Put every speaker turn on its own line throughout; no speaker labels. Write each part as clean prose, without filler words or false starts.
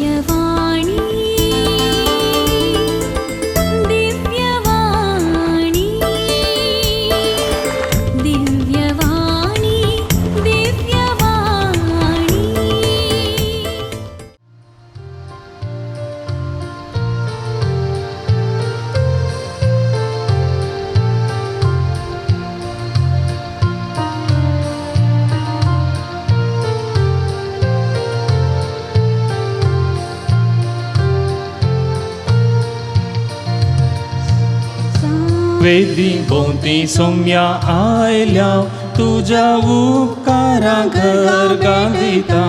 दिव्यवाणी दिव्यवाणी दिव्यवाणी दिव्यवाणी।
वेदी भोंवती सोम्या आयल्या तुज्या उपकारा घर गांदिता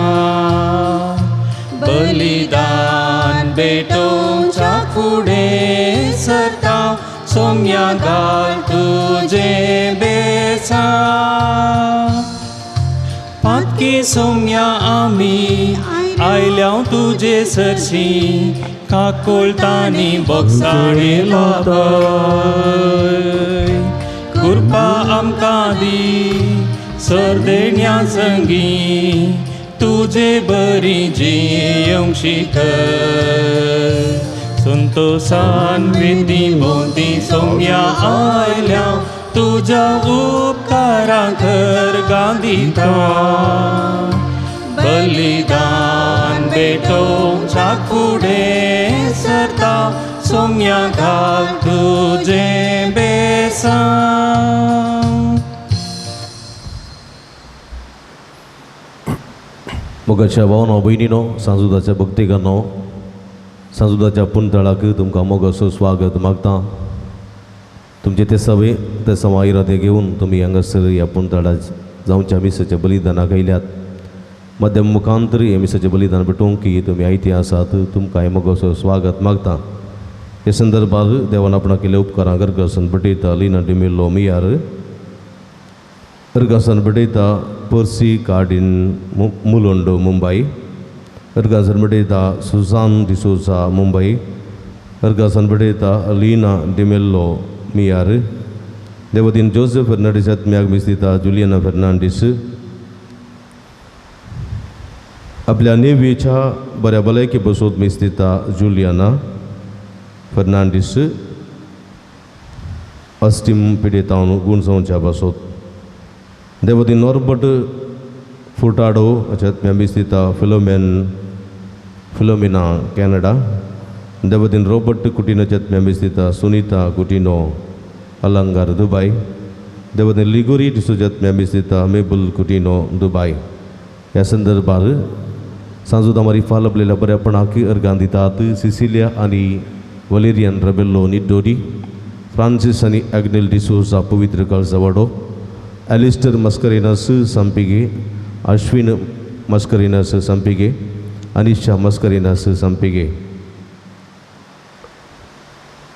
बलिदान भेटोवच्या फुडें सरता सोम्या घाल तुजें बेसा पातकी सोम्या आमी आयल्या तुजे सरशी काकुळटांनी बोगसाणे लाभय कृपा आमकां दी सरदेण्या संगी तुजे बरी जियोंक शिकय संतोसान वेदी भोंवती सोम्या आयल्या तुज्या उपकारा घर गांदिता बलिदान भेटोवच्या फुडें सरता सोम्या घाल तुजें बेसांव।
मोगाच्या भावनो भयणीनो सांजुदाच्या भक्तिकांनो सांजुदाच्या पुणतळाक तुमकां मोगाचो स्वागत मागता। तुमचे ते सवे ते सवा इरादे घेवन तुमी हांगासर ह्या पुणतळा जावच्या मिसाच्या बलिदानाक आयल्यात। मध्यम मुखांतर ह्या मिसाचें बलिदान पेटोवंक की तुमी आयती आसात तुमकां हें मोगाचो स्वागत मागता। हे संदर्भार देवान आपणाक केल्ल्या उपकारां गर्गासन पेटयता लिना डिमेल्लो मियार अर्गासन पेटयता पर्सी कार्डीन मुलोंडो मुंबई अर्गासन पेटयता सुजान डिसोजा मुंबई अर्गासन पेटयता लिना डिमेल्लो मियार देवदीन जोसेफ फेर्नांडीस आत्म्याक मीस दिता जुलियाना फेर्नांडीस आपल्या नेवीच्या बऱ्या भलायकी बसोत मीस दिता जुलियाना फेर्नांडीस अस्टीम पिडेतावन गुणसोवच्या बसोत देवदीन नॉर्बर्ट फुटाडो हाच्या मीस दिता फिलोमिना कॅनडा देवदीन रॉबर्ट कुटिनोच्या मीस दिता सुनीता कुटिनो अलंगार दुबाय देवदीन लिगोरी डिसोजात मीस दिता मेबल कुटिनो दुबाय। ह्या संदर्भार सांजुदा मारी फाल आपलेल्या बऱ्यापणाक अर्गां दितात सिसिलिया आनी वलेरियन रबेल्लो निड्डोरी फ्रांसीस आनी आग्नेल डिसोजा पवित्र काळजावाडो एलिस्टर मस्करिनस संपिगे अश्विन मस्करिनस संपिगे अनिशा मस्करिनस संपिगे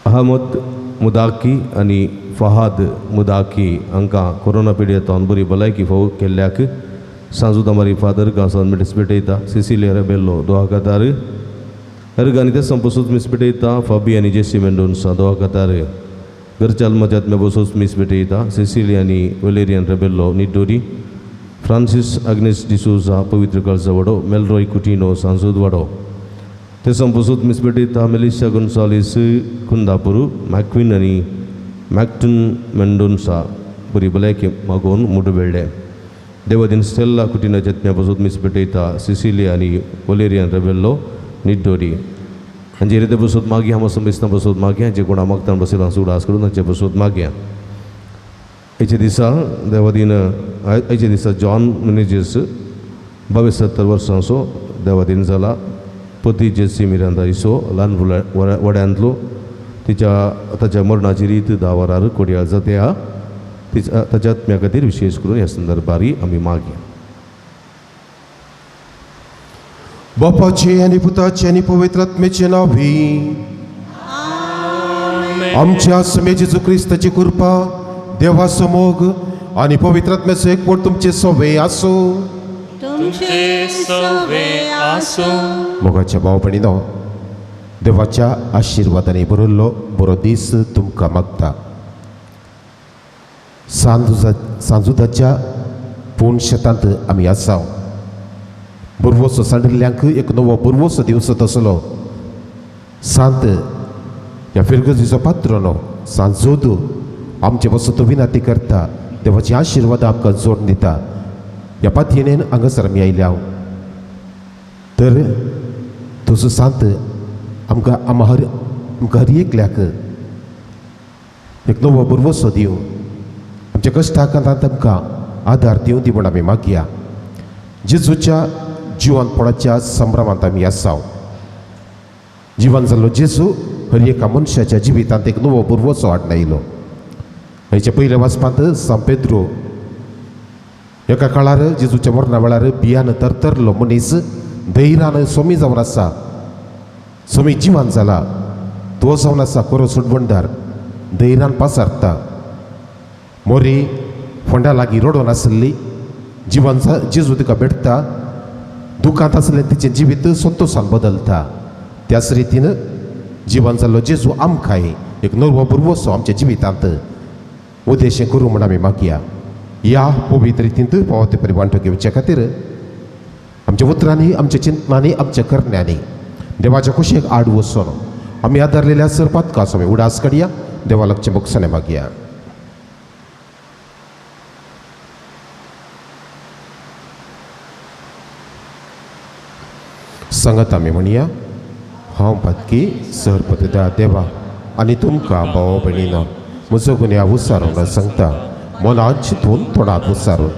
अहमद मुदाकी आनी फहाद मुदाकी हांकां कोरोना पिडियेंतान बरी भलायकी फावो केल्ल्याक सांजुदा मारी फादर गांसान मिस पेटयता सिसिलिया रेबेल्लो दोहा कतार अर्गानी ते संपसूच मिस पेटयता फाबी आनी जेसी मेंडोन्सा दोहा कतार घरच्याल मजात मे बसूच मिस पेटयता सिसिलिया आनी वलेरियन रेबेल्लो निड्डोरी फ्रांसीस आग्नेस डिसोजा पवित्र काळजावाडो मेलरॉय कुटिनो सांजोदवाडो ते संपसूच मिस पेटयता मेलिशा गोन्सालीस कुंदापुरू मॅक्विन आनी मॅक्टन मेंडोन्सा बरी भलायकी मागोवन मुडबेळ्ळे देवदीन स्टेल्ला कुटिनो जत्न्या बसून मिस पेटयता सिसिलिया आनी वलेरियन रेबेल्लो निड्डोरी हांचे रिते बसून मागया हांव मिसना बसून मागया जे कोणा मागतान बसयला सुडास करून हांचे बसून मागया। आयच्या दिसा देवादीन आयच्या दिसा जॉन मिनेजीस 72 वर्सांचो देवादीन जाला। पती जेसी मिरांदा इसो ल्हान वड्यांतलो तिच्या ताच्या मरणाची रीत 10 वरार कोडयाळ जाता। तिच्या ताच्या आत्म्या खातीर विशेष करून ह्या संदर्भार आमी मागया।
बापाचे आनी पुताचे आनी पवित्र आत्म्याचे नांवी आमच्या स्वामी जेजू क्रिस्ताची कृपा देवाचो मोग आनी पवित्र आत्म्याचो एकवट तुमचे सवे आसूं
तुमचे सवे आसूं।
मोगाच्या भाव भयणीनो देवाच्या आशिर्वादांनी भरिल्लो बरो दीस तुमकां मागता। सांजुदाच्या पूण शेतांत आमी आसा। बुरवोसो सांडिल्ल्यांक एक नवो बुरवोसो दिवचो तसलो सांत ह्या फिरगजीचो पात्रोनो सांत जोदू आमचे पासून तो विनंती करता, देवाची आशिर्वाद आमकां जोडून दिता. ह्या पातयेन हांगासर आमी आयल्या तर तुजो सांत आमकां आमकां हर एकल्याक एक नवो बुरवोसो दिवं, आमच्या कश्टाक आमकां आदार दिवं दी म्हूण आमी मागया. जेजूच्या जिवनपणाच्या संभ्रमांत आमी आसा. जिवन जाल्लो जेजू हर एका मनशाच्या जिवितांत एक नवो बुरवोसो हाडून आयलो. हेच्या पयल्या वाचपांत सांत पेद्रो एका काळार जेजूच्या मरणा वेळार भियान तरतरलो मनीस धैर्यान सोमी जावन आसा, सोमी जिवन जाला, तो जावन आसा खरो सोडवणदार, धैर्यान पासारता. मोरी फोंडा लागीं रडोन आसली जिवन जेजू तिका भेटता, दुखांत आसलें तिचें जिवीत संतोशान बदलता. त्याच रितीन जिवन जाल्लो जेजू आमकांय एक नवो बुरवोसो आमच्या जिवितांत उद्देश करूं म्हूण आमी मागया. ह्या पवित्र रितींत फावो ते परी वांटो घेवचे खातीर आमच्या उतरांनी, आमच्या चिंतनांनी, आमच्या करण्यांनी देवाच्या खोशयेक आड वचून आमी आदारलेल्या सरपातकाचो आमी उडास काडया. देवा लागचें भोगसणें मागया. सांगात आमी म्हणया, हांव पातकी सरपतदा देवा आनी तुमकां भाव भयणीनो म्हजो गुन्यांव विचारून सांगता, मनांत चिंतून तोंडांत विचारून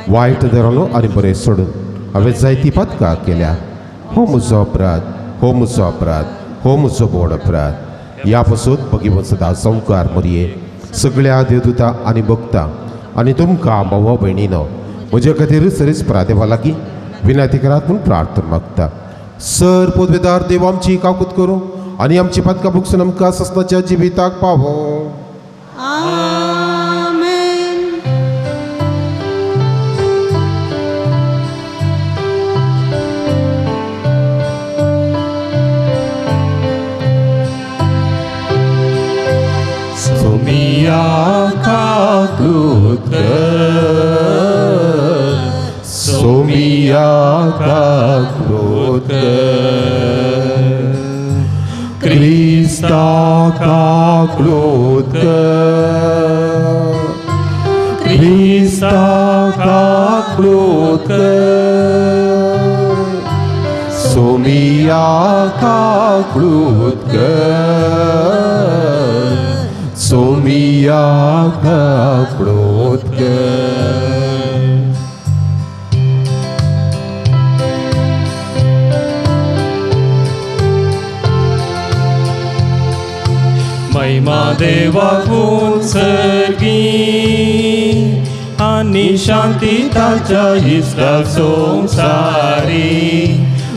वायट धरून आनी बरें सोडून हांवें जायती पातकां केल्या. हो म्हजो अपराध, हो म्हजो अपराध, हो म्हजो व्हड अपराध. ह्या पासून भगिवन सदां संवकार मरये सगळ्या देवदूता आनी भक्ता आनी तुमकां भाव भयणीनो म्हजे खातीर सरीस देवा लागीं विनंती करात म्हूण प्रार्थना मागता. सर पदवेदार देव आमची काकूत करूं आनी आमची पातकां भोगसून आमकां ससनाच्या जिविताक पावो.
आमेन.
सोमिया काकूत कर, सोमिया काकूत कर, क्रिस्ता काकूत कर, क्रिस्ता काकूत कर, सोमिया काकूत कर, सोमिया काकूत कर. महिमा देवाकून सर्गी आनी शांती ताच्या इश्टाक संवसारी.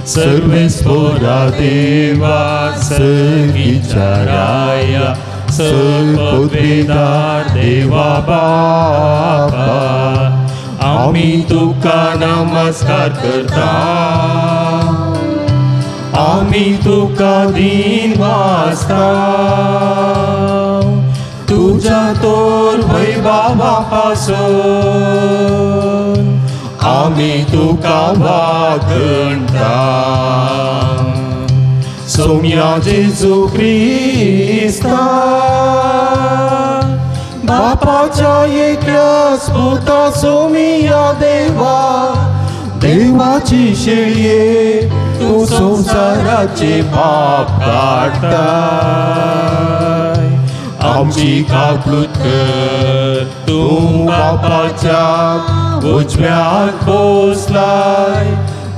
सर्वेस्पोरा देवा सर्गीच्या राया सर्वपदवेदार देवा बापा आमी तुका नमस्कार करता, आमी तुका दीन वाचता. तुज्या तोर वैभवा पासून आमी तुका वागणता. सोम्या जेजू क्रिस्ता बापाच्या एकल्याच पुता सोमिया देवा देवाची शेळये तूं संवसाराचे पाप काडटाय. आमची काकूत कर, तूं बापाच्या उजव्याक बसलाय,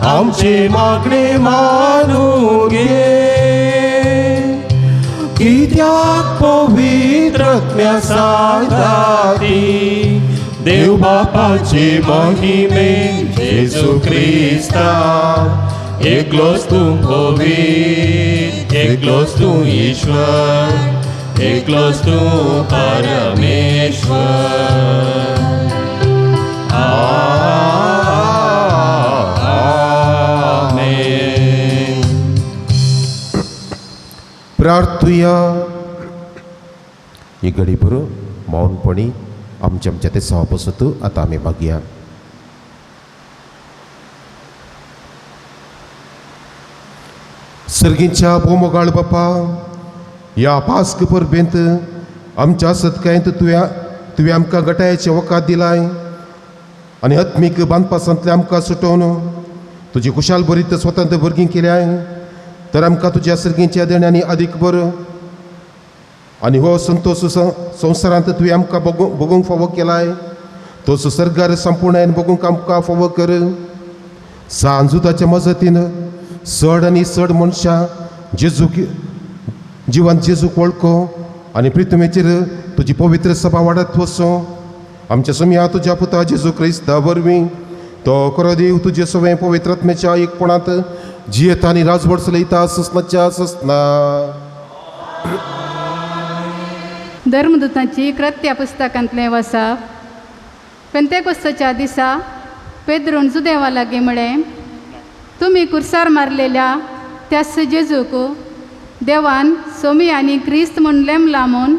आमचे मागणे मानून घे. कित्याक पवित्र आत्म्या सांगाती देव बापाचे महिमे जेजू क्रिस्ता एकलोच तूं पवित्र, एकलोच तूं ईश्वर, एकलोच तूं परमेश्वर. आमेन.
प्रार्थुया. ही घडी पुरो मौनपणी आमच्या आमच्या ते सभापसत आतां आमी मागया. सर्गींच्या भोमोगाळ बापा, ह्या पास्क परबेंत आमच्या सत्कायंत तुवें आमकां गटायेचें वखद दिलाय आनी आत्मीक बांदपासांतलें आमकां सुटोवन तुजी खुशाल बरीत स्वतंत्र भुरगीं केल्याय तर आमकां तुज्या सर्गींच्या देण्यांनी अदीक बरो आनी हो संतोश संवसारांत तुवें आमकां भोगूंक फावो केलाय तो सर्गार संपूर्णायन भोगूंक आमकां फावो कर. सांजुताच्या मजतीन चड आनी चड मनशां जेजूक जिवान जेजूक वळखो आनी प्रितमेचेर तुजी पवित्र सभा वाडत वचो. आमच्या सोमया तुज्या पुता जेजू क्रिस्ता वरवीं तो खरो देव तुजे सवें पवित्र आत्म्याच्या एकपणांत जियेता आनी राजवट चलयता ससनाच्या ससना.
धर्मदूतांची कृत्या पुस्तकांतलें वसाप. पेंतेकोस्ताच्या दिसा पेद्रून जुदेवा लागीं म्हळें, तुमी कुर्सार मारलेल्या त्यास जेजूक देवान सोमी आनी क्रिस्त म्हूण लेमला म्हूण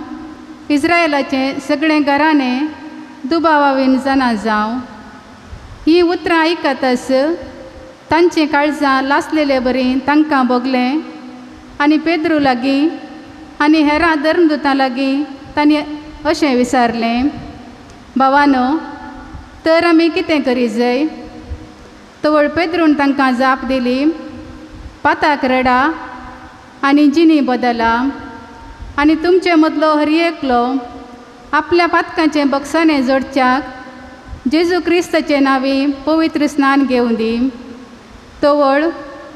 इस्रायलाचें सगळें घराणें दुबावावीन जाणा जावं. हीं उतरां आयकतच तांचीं काळजां लासलेले बरी तांकां भोगलें आनी पेद्रू लागीं आनी हेरां धर्मदूतां लागीं तांणी अशें विचारलें, भावानो तर आमी कितें करी जाय? तवळ पेद्रून तांकां जाप दिली, पाताक रडा आनी जिनी बदला आनी तुमचे मदलो हर एकलो आपल्या पातकांचें बक्षाणें जोडच्याक जेजू क्रिस्ताचे नांवी पवित्र स्नान घेवं दी. तवळ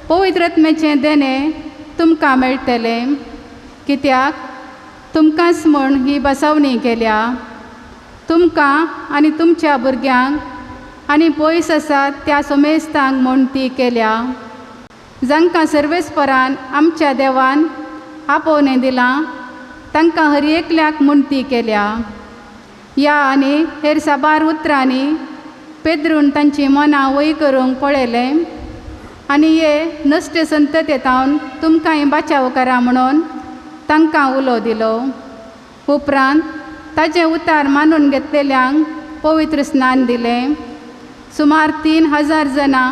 पवित्र आत्म्याचें देणें तुमकां मेळटलें, कित्याक तुमकांच म्हूण ही बसावणी केल्या. तुमकां आनी तुमच्या भुरग्यांक आनी पयस आसात त्या सोमेस्तांक म्हूण ती केल्या, जांकां सर्वेस्परान आमच्या देवान आपोवणें दिलां तांकां हर एकल्याक म्हूण ती केल्या. ह्या आनी हेर साबार उतरांनी पेद्रून तांचीं मनां वय करूंक पळयलें आनी हे नश्ट संततेतावन तुमकांय बाचाव करा म्हणून तांकां उलो दिलो. उपरांत ताजें उतार मानून घेतलेल्यांक पवित्र स्नान दिलें. सुमार 3000 जाणां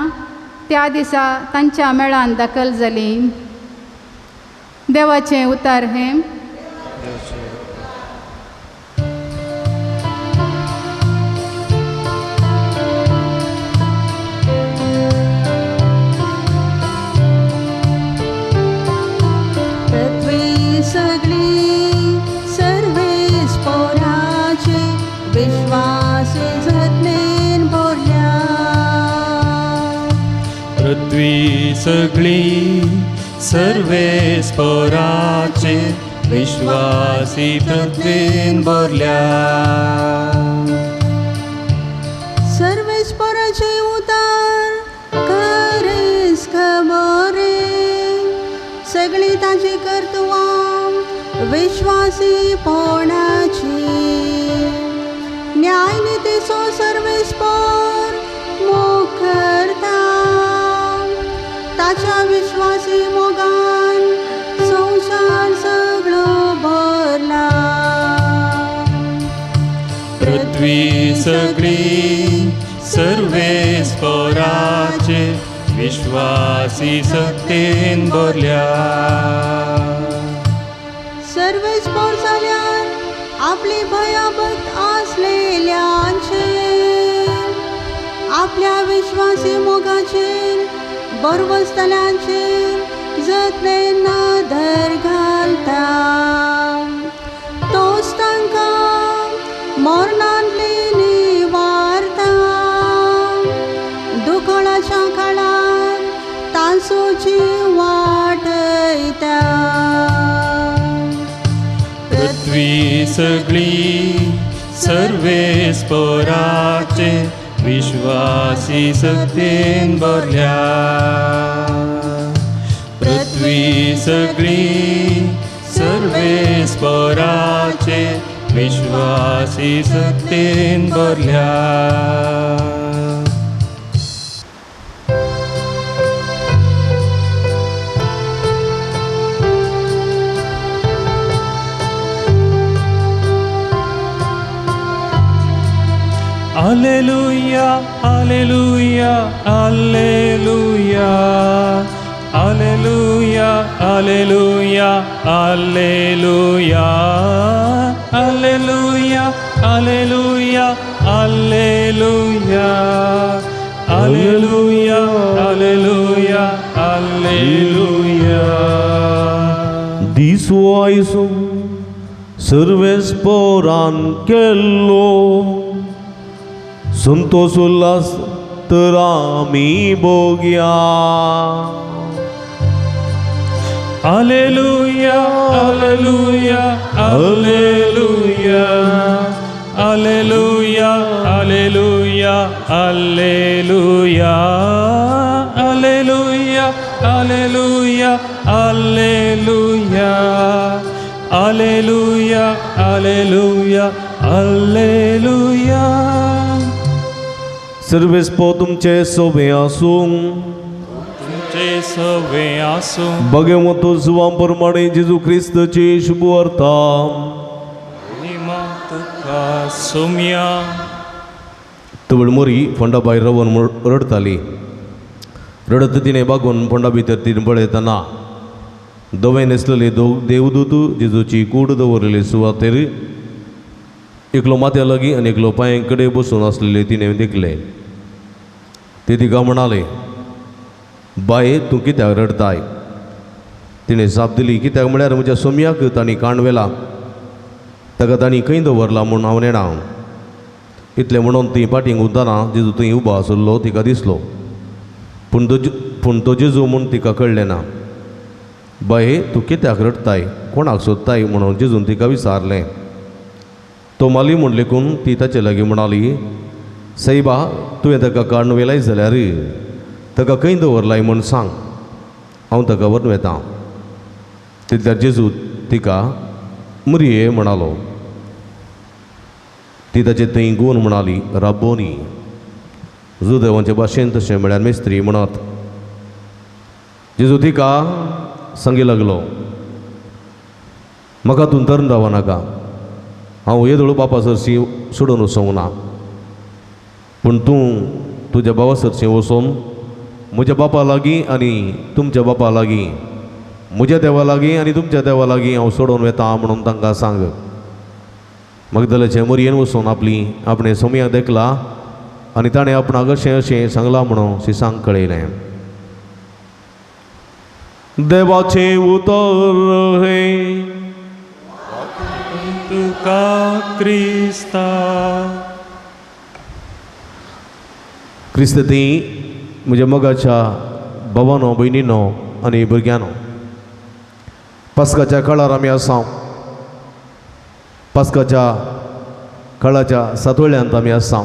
त्या दिसा तांच्या मेळान दाखल जालीं. देवाचें उतार हें.
सगळी सर्वेस पोराचे विश्वासी जतनेन भरल्या.
पृथ्वी सगळी सर्वेस पोराचे विश्वासी जतनेन भरल्या.
सर्वेस पोराचे उतार खरेच खबरे सगळी ताजी कर्तुवां विश्वासी पोणाची न्यायनितीचो सर्वेस्पोर मुखरता ताच्या विश्वासी मोगान संवसार सगळो भरला.
पृथ्वी सगळी सर्वेस्पोराचे विश्वासी सत्तेन भरल्या.
सर्वेस्पोर जाल्यार आपली भयाभक्त आसलेल्यांचेर आपल्या विश्वासी मोगाचेर बरवसतल्यांचेर जतनेन नदर घालता. तोच तांकां मरणांतली निवारता. दुकळाच्या काळार तांचोची वाटयता.
पृथ्वी सगळी सर्वेस्पोराचे विश्वासी सत्तेन भरल्या. पृथ्वी सगळी सर्वेस्पोराचे विश्वासी सत्तेन भरल्या. Alleluia, alleluia, alleluia, alleluia, Alleluia, alleluia, alleluia, alleluia, alleluia, alleluia, alleluia, alleluia.
दिसो आयसो Sarves पोरान केल्लो संतोष उल्हास तर आमी भोगया.
Alleluia, alleluia, alleluia, alleluia, alleluia, alleluia, alleluia, alleluia, alleluia, alleluia, alleluia, alleluia.
Sarves पो तुमचे सोबे आसूं.
तुमचे सवे आसूं.
भगवंत जुवां प्रमाणे जेजू क्रिस्तची शुभवार्ता.
निमा तुका सोम्या.
तवळ मोरी फोंडा भायर रावन रडताली. रडत तिणें बागोवन फोंडा भितर तिणें पळयतना धवें न्हेसलेले देवदूत जेजूची कूड दवरिल्ले सुवातेर एकलो माथ्या लागीं आनी एकलो पांयां कडेन बसून आसलेले तिणें देखले. ते तिका म्हणाले, बाये तूं कित्याक रडताय? तिणें जाप दिली, कित्याक म्हळ्यार म्हज्या सोम्याक तांणी काण व्हेला, ताका तांणी खंय दवरला म्हूण हांव नेणा. इतलें म्हणून ती फाटीं उरतना जेजू थंय उबो आसलो तिका दिसलो, पूण तो जेजू म्हूण तिका कळ्ळें ना. बाये तूं कित्याक रडताय, कोणाक सोदताय म्हणून जेजून तिका विचारलें. तो माली म्हूण लेखून ती ताचे लागीं म्हणाली, सायबा तुवें ताका काडून व्हेलाय जाल्यार ताका खंय दवरलाय म्हूण सांग, हांव ताका व्हरून वेता. तितल्यार जेजू तिका मुरये म्हणालो. ती ताचे थंय गुवन म्हणाली, राबोनी. जुदेवांचे भाशेन तशें म्हळ्यार मिस्त्री म्हणत. जेजू तिका सांगी लागलो, म्हाका तूं धरून रावो नाका, हांव येदोळ बापा सरशी सोडून वचूंक ना, पूण तूं तुज्या भावा सरशी वचून म्हज्या बापा लागीं आनी तुमच्या बापा लागीं, म्हज्या देवा लागीं आनी तुमच्या देवा लागीं हांव सोडून वेता म्हणून तांकां सांग. मगदलाचे मोरयेन वचून आपली आपणें सोमयाक देखला आनी ताणें आपणाक अशें अशें सांगलां म्हणून शिसांक कळयलें. देवाचें उतर हें.
तुका क्रिस्ता.
क्रिस्त ती म्हज्या मोगाच्या भावानो, भयणीनो आनी भुरग्यांनो, पास्काच्या काळार आमी आसा. पास्काच्या काळाच्या सातोळ्यांत आमी आसा.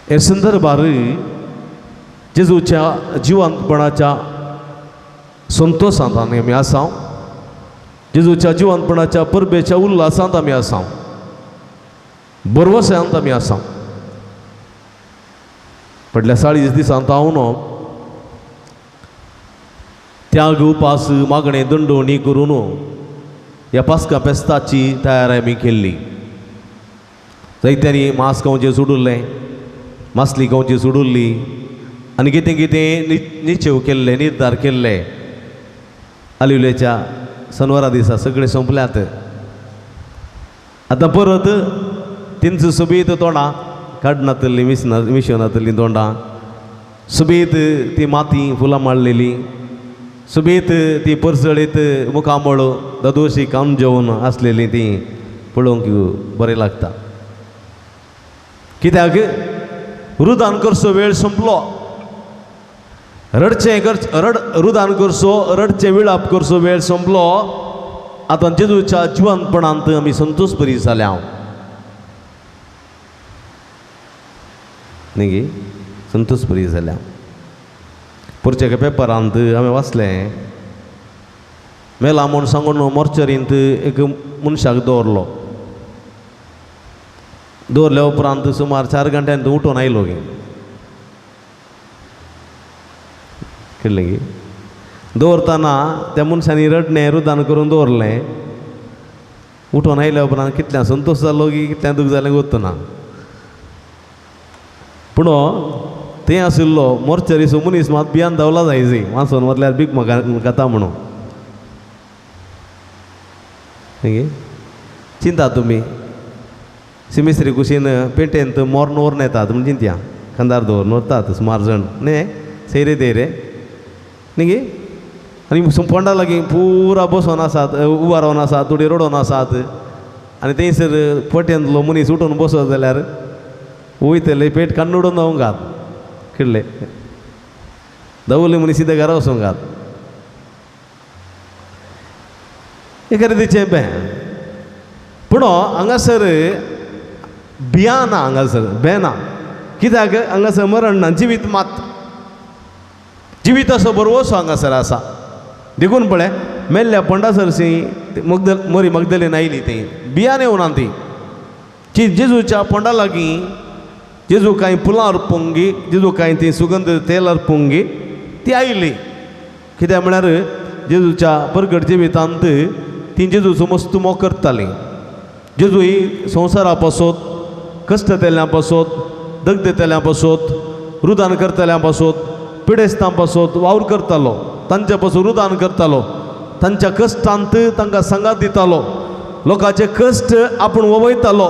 हे संदर्भार जेजूच्या जिवंतपणाच्या संतोशांत आमी आसा. जेजूच्या जिवंतपणाच्या परबेच्या उल्हासांत आमी आसा. बरवसांत आमी आसा. फाटल्या 40 दिसांत हांव त्याग, उपास, मागणें, दंडोवणी करून ह्या पास्का फेस्ताची तयारी आमी केल्ली. जायत्यांनी मांस खावचें सोडुल्लें, मासली खावची सोडुल्ली आनी कितें कितें निश्चेव केल्ले, निर्धार केल्ले. आलिवलेच्या सनवारा दिसा सगळें सोंपल्यात. आतां परत तेंच सोबीत तोंडां काडनातल्लीं, मिशनातल्लीं तोंडां, सोबीत ती माती फुलां माळलेली, सोबीत ती परसळीत मुखामळ दादोशी खावन जेवन आसलेली ती पळोवंक बरें लागता. कित्याक रुदान करचो वेळ सोंपलो. रडचें रुदान करचो, रडचें विळाप करचो वेळ सोंपलो. आतां जेजूच्या जिवनपणांत आमी संतोश बरी जाल्या. न्ही गे, संतोश बरी जाल्या. पुरच्या एका पेपरांत हांवें वाचलें, मेला म्हूण सांगून मोर्चरींत एक मनशाक दवरलो. दवरल्या उपरांत सुमार 4 घंट्यांत उठून आयलो गे. कळ्ळें गे? दवरतना त्या मनशांनी रडणें रुदान करून दवरलें. उठून आयल्या उपरांत कितल्यां संतोश जालो की कितल्यां दूख जालें गोत्तना. पूण थंय आशिल्लो मोर्चरीचो मनीस मात भियान धांवला जायजी वाचून म्हटल्यार भीक मागता म्हणून. चिंता तुमी सिमेस्त्री कुशीन पेटेंत मोर्न व्हरून येतात म्हण चिंतया खांदार दवरून व्हरतात सुमार जाण न्ही सैरे देरे न्ही. आनी फोंडा लागीं पुरा बसोन आसात उबा रावन आसात थोडी रडोन आसात आनी थंयसर पेटेंतलो मनीस उठून बसत जाल्यार वयतले पेट काडून उडोवन धांवंकात किडले धांवले मनीस सिद्धा घरा वचोंकात. एका रितीचें बें पूण हांगासर भियां ना, हांगासर बें ना, कित्याक हांगासर मरण ना, जिवीत मात जिविताचो भरवंसो हांगासर आसा. देखून पळय मेल्ल्या फोंडा सरशी मगदल मरी मगदलीन आयली ती भियान येवना ती ती जेजूच्या फोंडा लागीं जेजू कांय फुलां अर्पूंगी जेजू कांय ती सुगंध तेल अर्पूंगी ती आयली. कित्याक म्हळ्यार जेजूच्या परगट जिवितांत ती जेजूचो मस्त मोग करताली. जेजू ही संवसारा पासत कश्ट तेल्या पासत दग्ध तेल्या पासत रुदान करतल्या पासत पिडेस्तां पासत वावर करतालो, तांच्या पासून रुदान करतालो, तांच्या कश्टांत तांकां सांगात दितालो, लोकांचे कश्ट आपूण वयतालो.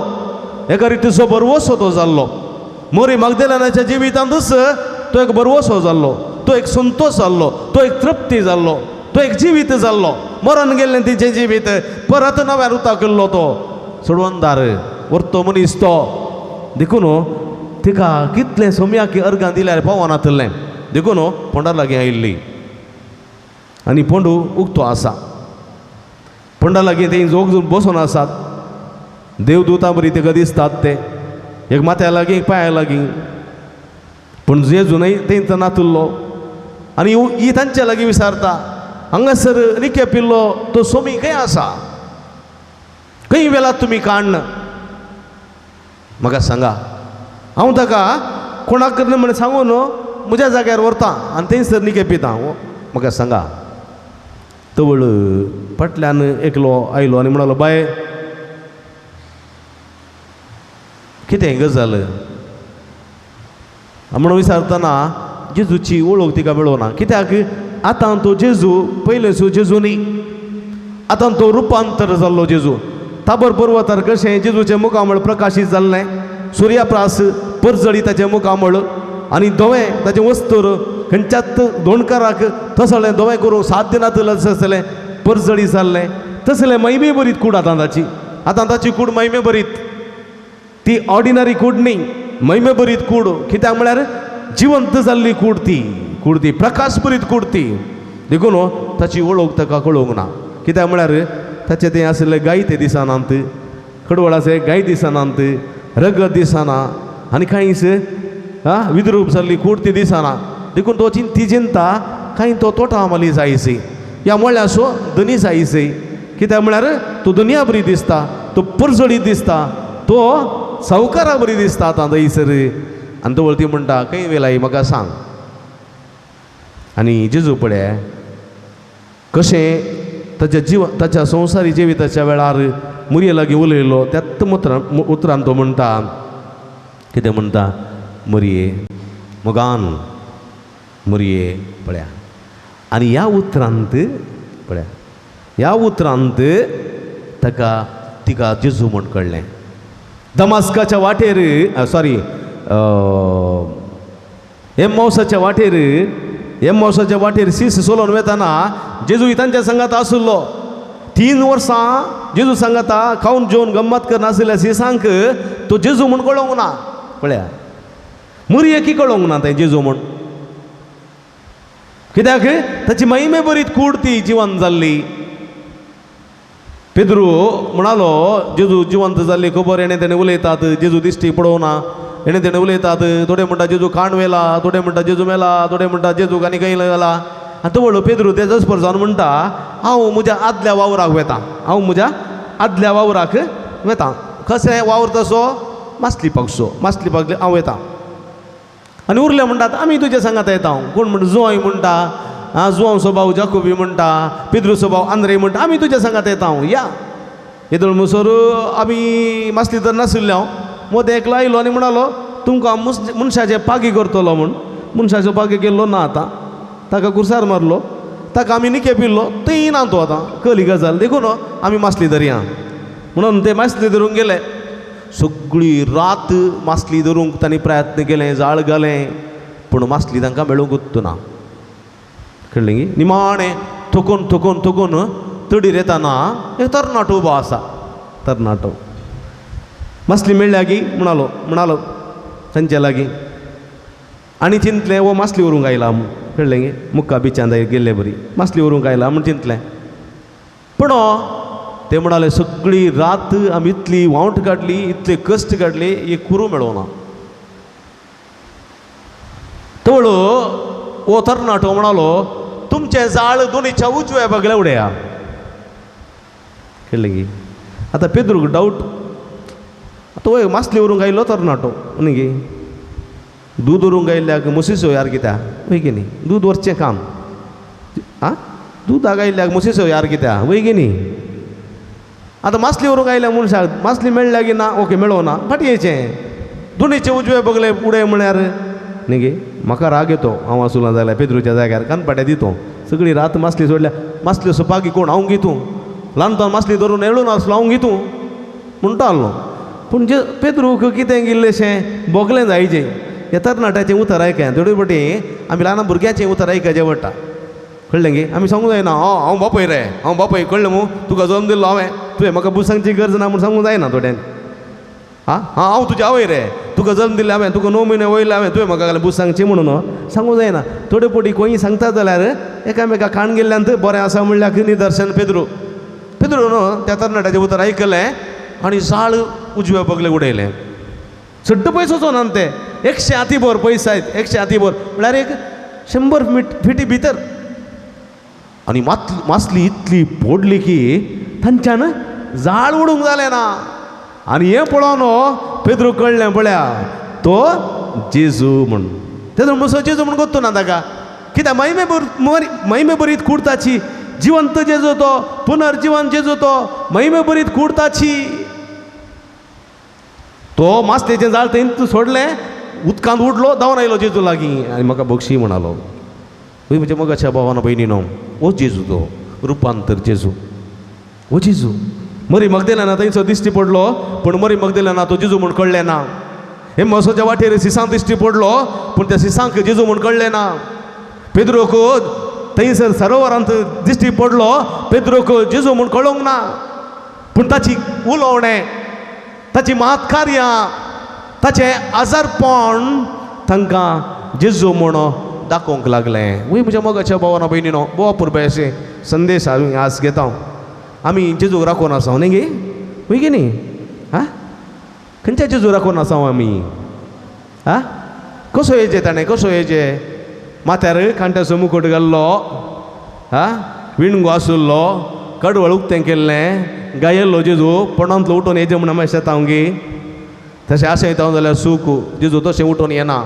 एका रितीचो भरवंसो तो जाल्लो. मोरी मागदेलानाच्या जिवितांतूच तो एक भरवंसो जाल्लो, तो एक संतोश जाल्लो, तो एक तृप्ती जाल्लो, तो एक जिवीत जाल्लो. मरण गेल्लें तिचें जिवीत परत नव्या रुता केल्लो तो सोडवणदार व्हरतो मनीस तो. देखून तिका कितलें सोम्याक अर्गां दिल्यार पावनातलें. देखून फोंडा लागीं आयिल्ली आनी फोंडू उक्तो आसा. फोंडा लागीं थंय जोग बसून आसात देवदूतां बरी तिका दिसतात ते एक माथ्या लागीं एक पांया लागीं. पूण जेजू न्हय थंय नातुल्लो आनी ही तांच्या लागीं विचारता हांगासर निके पिल्लो तो सोमी खंय आसा, खंय वेला तुमी काण्ण म्हाका सांगा, हांव ताका कोणाक म्हण सांगून म्हज्या जाग्यार व्हरता आनी थंयसर निके पिता, म्हाका सांगा. तवळ फाटल्यान एकलो आयलो आनी म्हणालो बाय कितें गजाल म्हणून विचारतना जेजूची वळख तिका मेळना. कित्याक आतां तो जेजू पयलेंचो जेजू न्ही, आतां तो रुपांतर जाल्लो जेजू. ताबर पर्वतार कशें जेजूचें मुखामळ प्रकाशीत जाल्लें, सुर्याप्रास परजळी ताचें मुखामळ आनी धवें ताचें वस्तूर खंयच्याच दोणकाराक तसलें धवें करूंक साध्य नातलें आसलें, परजळी जाल्लें तसलें महिमे बरीत कूड आतां ताची. आतां ताची कूड महिमे बरीत, ती ऑर्डिनरी कूड न्ही, महिमे बरीत कूड. कित्याक म्हळ्यार जिवंत जाल्ली कूड ती, कूड ती प्रकाश बरीत कूड ती. देखून ताची वळख ताका कळोवंक ना. कित्याक म्हळ्यार ताचें तें आशिल्लें गाय ते दिसनात, खडवळाचे गाय दिसनात, रगत दिसना आनी कांयच आं विद्रूप जाल्ली कूड ती दिसना. देखून तो ती चिंता कांय तो तोटा माली जायसी ह्या मळ्याचो धनी जायसी. कित्याक म्हळ्यार तो दुनिया बरी दिसता, तो परजळी दिसता, तो सावकारा बरी दिसता आतां थंयसर. आनी तो वळती म्हणटा खंय वेलाय म्हाका सांग. आनी जेजू पळय कशें ताच्या जिव ताच्या संवसारी जिविताच्या वेळार मुरये लागीं उलयलो त्याच उतरान तो म्हणटा कितें म्हणटा, मुरये मोगान मुरये पळया. आनी ह्या उतरांत पळया ह्या उतरांत ताका तिका जेजू म्हण कळ्ळें. दमास्काच्या वाटेर सॉरी एम्मावसाच्या वाटेर एम्मावसाच्या वाटेर सीस सोलोन वेताना जेजू तांच्या सांगात आशिल्लो. 3 वर्सां जेजू सांगाता खावन जेवन गम्मत करनाशिल्ल्या सिसांक तो जेजू म्हूण कळोवंक ना. पळया मुरयेकी कळोवंक ना तें जेजू म्हूण, कित्याक ताची महिमे बरीत कूड ती जिवंत जाल्ली. पेद्रू म्हणालो जेजू जिवंत जाल्ली खबर हेणें तेणें उलयतात, जेजू दिश्टी पळोवना, हेणें तेणें उलयतात. थोडे म्हणटा जेजू खाण व्हेला, थोडे म्हणटा जेजू मेला, थोडे म्हणटा जेजू आनी खंय गेला. आनी तो पेद्रू तेजोच पर जावन म्हणटा हांव म्हज्या आदल्या वावराक वेता, हांव म्हज्या आदल्या वावराक वेता. कशें वावर तसो मासली पागसो, मासली पागले हांव वेता. आनी उरले म्हणटात आमी तुज्या सांगात येता. कोण म्हणटा जुवांय म्हणटा, आं जुवांचो भाव जाकोबी म्हणटा, पेद्रूचो भाव आंद्रे म्हणटा, आमी तुज्या सांगात येता हांव या. येदोळ म्हणसर आमी मासली तर नाशिल्ले हांव मोदें एकलो आयलो आनी म्हणालो तुमकां मनशाचे पागी करतलो म्हूण. मनशाचो भाग्य गेल्लो ना आतां ताका कुर्सार मारलो ताका आमी निके पिल्लो थंय ना तो आतां कली गजाल देखून आमी मासली धरया म्हणून ते मासली धरूंक गेले. सगळी रात मासली धरूंक तांणी प्रयत्न केलें, जाळ घालें, पूण मासली तांकां मेळूंक ना. कळ्ळें गी? निमाणें थकून थकून थकून तडीर येताना एक तरणाटो उबो आसा. तरणाटो मासली मेळ्ळ्या की म्हणालो म्हणालो तांचे लागीं आनी चिंतलें हो मासली व्हरूंक आयला म्हूण. कळ्ळें गे? मुक्का बिचान गेल्ले बरी मासली व्हरूंक आयला म्हूण चिंतलें. पूण ते म्हणाले सगळी रात आमी इतली वावट काडली, इतले कश्ट काडले, एक कुरू मेळोना. तवळ हो तरणाटो म्हणालो तुमचें जाळ दोनीच्या उजव्या बगल्या उडया. कळ्ळें गी? आतां पेद्रूक डावट, आतां वय मासली व्हरूंक आयिल्लो तरणाटो न्ही गे, दूद व्हरूंक आयिल्ल्याक मुसीसो यार कित्याक वय की न्ही, दूद व्हरचें काम आं, दूदाक आयिल्ल्याक मुसीसो यार कित्याक वय की न्ही. आतां मासली व्हरूंक आयल्या मनशाक मासली मेळ्ळ्या की ना, ओके मेळोना, फाटीं येयचें दोनीचे उजवे बगले उडय म्हळ्यार न्ही गे म्हाका राग येतो. हांव आसुना जाल्यार पेद्रूच्या जाग्यार कानपाट्या दितो. सगळी रात मासली सोडल्या, मासल्यो सोपाकी कोण हांव घेतूं, ल्हानपण मासली धरून येळून आसलो हांव घेतूं म्हणटा आसलो. पूण जे पेद्रूक कितें इल्लेशें बोगलें जायचें ह्या तरणाट्याचें उतर आयकया. थोडे फावटी आमी ल्हान भुरग्याचें उतर आयकचें पडटा. कळ्ळें गे? आमी सांगूंक जायना हांव बापय रे, हांव बापय, कळ्ळें मू, तुका जल्म दिल्लो हांवें, तुवें म्हाका बूज सांगची गरज ना म्हूण सांगूंक जायना थोड्यांनी. आं हांव तुजी आवय रे, तुका जल्म दिल्लें हांवें, तुका 9 म्हयने वयले हांवें, तुवें म्हाका घालें बूज सांगची म्हणून सांगूंक जायना. थोडे फावटी खंय सांगता जाल्यार एकामेका काण गेल्ल्यान बरें आसा म्हणल्यार निदर्शन पेद्रू. पेद्रू न्हू त्या तरणाट्याचें उतर आयकलें आनी जाळ उजव्या बगले उडयलें. सड्ड पयस वचोना ते 100 हातीभर पयस आयत, 100 हातीभर म्हळ्यार एक 100 फिटी भितर. आनी मासली इतली पोडली की तांच्यान जाळ उडूंक जालें ना. आनी हें पळोवन पेद्रू कळ्ळें पळया तो जेजू म्हूण. तेजो मुसो जेजू म्हूण गोत्तू ना ताका, कित्याक महिमे बरीत कुडताची जिवंत जेजू तो, पुनर्जिवन जेजू तो, महिमे बरीत कुडताची. तो मासलेचें जाळ थंय सोडलें, उदकांत उडलो, धांवन आयलो जेजू लागीं आनी म्हाका बक्षी म्हणालो. वय म्हज्या मोगाच्या भावान भयणीनो, ओ जेजू तो रुपांतर जेजू, ओ जेजू. मरी मगदेलाना थंयसो दिश्टी पडलो, पूण मरी मगदेलाना तो जेजू म्हूण कळ्ळें ना. हे मोसोच्या वाटेर सिसांक दिश्टी पडलो, पूण त्या सिसांक जेजू म्हूण कळ्ळें ना. पेद्रोक थंयसर सरोवरांत दिश्टी पडलो, पेद्रोक जेजू म्हूण कळोंक ना. पूण ताची उलोवणें, ताची महत्कार्यां, ताचें आजारपण तांकां जेजू म्हूण दाखोवंक लागलें. वय म्हज्या मोगाच्या भावान भयणीनो, भोव अपुरबाय अशें संदेश हांव आज घेता. आमी जेजूक राखून आसा न्ही गे, वय गे न्ही? आं खंयच्या जेजू राखून आसा आमी? आं कसो येयचें ताणें, कसो येयचें? माथ्यार कांट्याचो मुकुट घाल्लो, आं विणगो आशिल्लो, कडवळ उक्तें केल्लें, गायेल्लो जेजू पोंडांतलो उठोवन येयचें म्हूण आमी शेतां गे. तशें आशें येता जाल्यार सूख जेजू तशें उठोवन येना.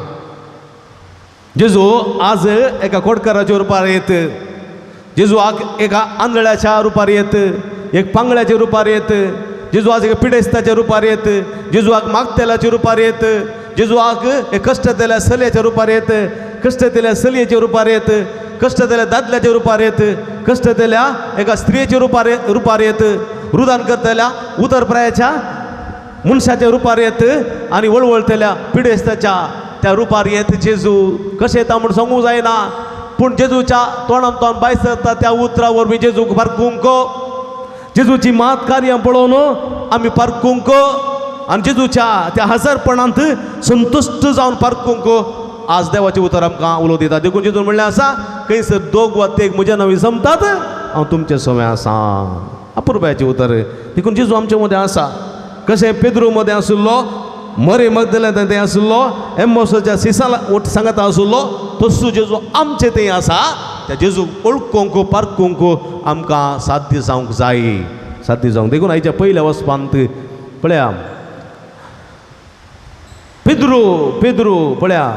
जेजू आज एका कोटकाराच्या रुपार येत, जेजू एका आंधळ्याच्या रुपार येत, एक पांगळ्याच्या रुपार येत, जेजू आज एका पिडेस्ताच्या रुपार येत, जेजू आग मागतेल्याच्या रुपार येत, जेजू आग एक कश्टतेल्या चलयेच्या रुपार येत, कश्टतेल्या चलयेच्या रुपार येत, कश्टतेल्या दादल्याच्या रुपार येत, कश्टतेल्या एका स्त्रियेच्या रुपार येत, रुदान करतल्या उतरप्रायाच्या मनशाच्या रुपार येत आनी वळवळतल्या पिडेस्ताच्या त्या रुपार येत. जेजू कशें येता म्हूण सांगूंक जायना, पूण जेजूच्या तोंडान तोंड भायर सरता त्या उतरा वरवीं जेजूक पारखूंक, जेजूची मात कार्यां पळोवन आमी पारखूंक आनी जेजूच्या त्या हजारपणांत संतुश्ट जावन पारखूंक आज देवाचें उतर आमकां उलो दिता. देखून जेजून म्हणलें आसा, खंयसर दोग वा तेग म्हज्या नांवी जमतात हांव तुमचें सवंय आसा. अपुरबायेचें उतर. देखून जेजू आमचे मदें आसा. कशें पेद्रू मदें आशिल्लो, मरे मगदलें थंय आशिल्लो, एमोसाच्या सिसा सांगाता आशिल्लो, तसो जेजू आमचे थंय आसा. त्या जेजूक वळखूंक पारखूंक आमकां साध्य जावंक जाय, साध्य जावंक. देखून आयच्या पयल्या वचपांत पळया पेद्रू, पेद्रू पळया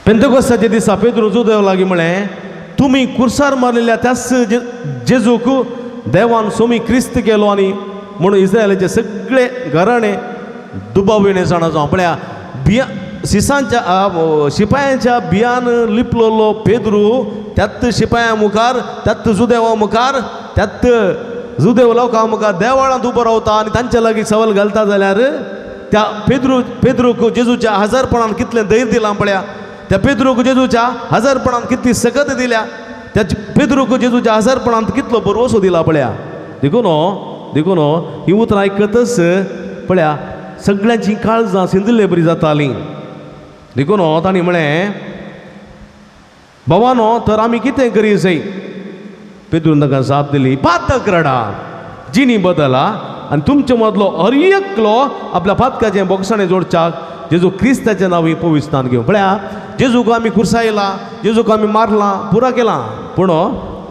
पेंतेकोस्ताच्या दिसा पेद्रू जुदेव लागीं म्हळें, तुमी कुर्सार मारलेल्या त्याच जेजूक देवान सोमी क्रिस्त केलो आनी म्हणून इस्रायलाचे सगळे घराणे दुबाविणे जाणा जावं. पळया बिया सिसांच्या शिपायांच्या बियान लिपलोलो पेद्रू त्यात शिपाया मुखार, त्यात जुदेवा मुखार, त्यात जुदेव लोकां मुखार देवळांत उबो रावता आनी तांच्या लागीं सवाल घालता जाल्यार त्या पेद्रूक जेजूच्या हजारपणान कितलें धैर्य दिलां पळया, त्या पेद्रूक जेजूच्या हजारपणान कितली सकत दिल्या, त्या पेद्रूक जेजूच्या हजारपणान कितलो बरवसो दिला पळया. देखून देखून ही उतरां आयकतच पळया सगळ्यांची काळजां सिंदले बरी जातालीं. देखून तांणी म्हळें, भावानो तर आमी कितें करी जाय? पेद्रून तांकां जाप दिली, पातक रडा, जिणी बदला आनी तुमचे मदलो हर एकलो आपल्या पातकाचें बोगसाणें जोडच्याक जेजू क्रिस्ताचें नांव पविस्तान घेवन. पळया जेजूक आमी कुर्सायला, जेजूक आमी मारला, पुरा केला, पूण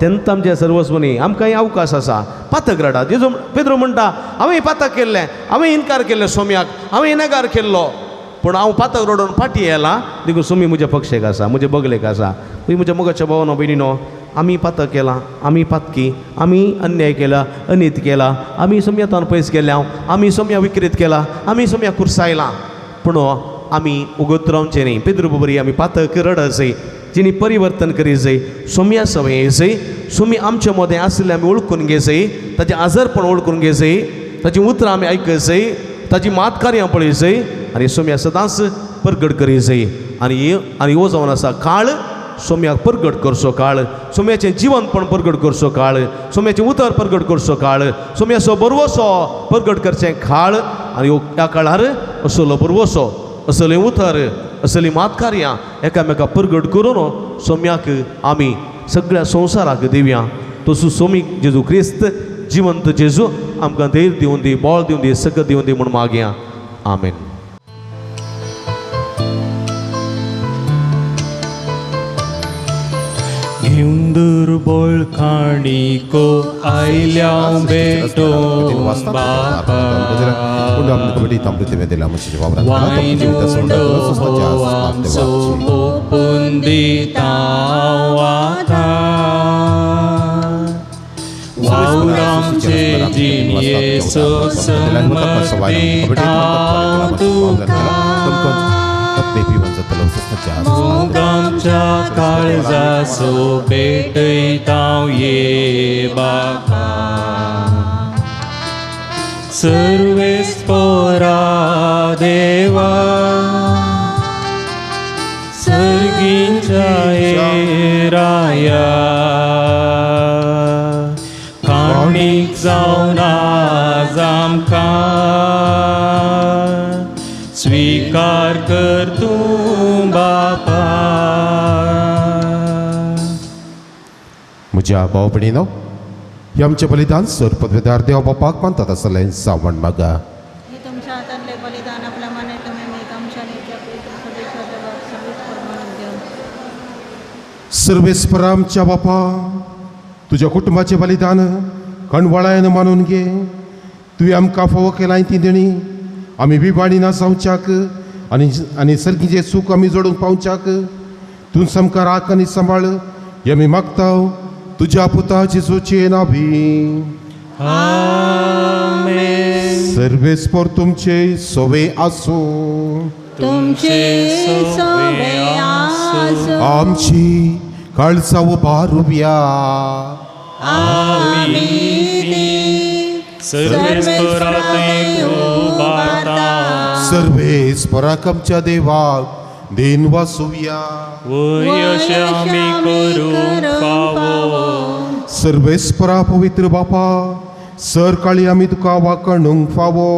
तेन्ना आमचें सर्वस्व न्ही, आमकांय अवकाश आसा. पातक रडा. जेजू पेद्रू म्हणटा, हांवें पातक केल्लें, हांवें इनकार केल्लें सोम्याक, हांवें इनकार केल्लो, पूण हांव पातक रडून फाटीं येयला, देखून सोमी म्हज्या पक्षेक आसा, म्हज्या बगलेक आसा. म्हज्या मोगाच्या भावानो भयणीनो, आमी पातक केलां, आमी पातकी, आमी अन्याय केला, अनीत केला, आमी सोम्यातान पयस केल्या, आमी सोम्या विक्रीत केला, आमी सोम्या कुर्सायला, पूण आमी उगत रावचें न्ही. पेद्रू बरी आमी पातक रडत जाय, जिणी परिवर्तन करी जाय, सोम्या सवय जाय, सोमी आमचे मदें आशिल्लें आमी वळखून घे जाय, ताचें आजारपण वळखून घे जाय, ताचीं उतरां आमी आयकत जाय, ताची मातकार्यां पळय जाय आनी सोम्या सदांच परगट करी जाय. आनी आनी हो जावन आसा काळ सोम्याक परगट करचो काळ, सोम्याचें जिवनपण परगट करचो काळ, सोम्याचें उतर परगट करचो काळ, सोम्याचो बरवसो परगट करचें काळ. आनी ह्या काळार असलो बरवसो, असलें उतर, असलीं मातकार्यां एकामेका परगट करून सोम्याक आमी सगळ्या संवसाराक दिवया. तसो सोमी जेजू क्रिस्त जिवंत जेजू आमकां धैर्य दिवन दी, बळ दिवन दी, सकत दिवन दी म्हूण मागया. आमेन.
घेवन दुर्बळ काणीको आयल्या बेटो बापा, वायनुडो आमचो ओपून दिता आतां, वावर आमचे जिणयेचो समर्पिता तुका, मोग आमच्या काळजाचो भेटयता ये बापा, सर्वेस्पोरा देवा सर्गींच्या राया, काणीक जावन आज आमकां स्वीकार कर तूं बापा.
म्हज्या भाव भयणीनो, हे आमचें बलिदान सर पदवेदार देव बापाक मानतात आसलें सावण मागा.
हे तुमच्या हातांतले बलिदान आपल्या मनात तुम्ही
सर्वेस्पर आमच्या बापा, तुज्या कुटुंबाचें बलिदान कणवळायन मानून घे. तुवें आमकां फावो केलां ती देणी आमी विवाणी ना जावच्याक आनी आनी सर्गीचें सूख आमी जोडूंक पावच्याक तूं सामकार राख आनी सांबाळ हें आमी मागता तुज्या पुता जेजूचे नांवी.
आमेन.
सर्वेस्पर तुमचे सोवे आसूं.
तुमचे सोवे आसूं.
आमची काळजां उबारुया.
आमी ती
सर्वेस्पराक उबारता.
सर्वेस्पराक आमच्या देवाक देन वासुया.
वय अशें आमी करूंक फावो.
सर्वेस्परा पवित्र बापा, सर काळी आमी तुका वाकणूंक फावो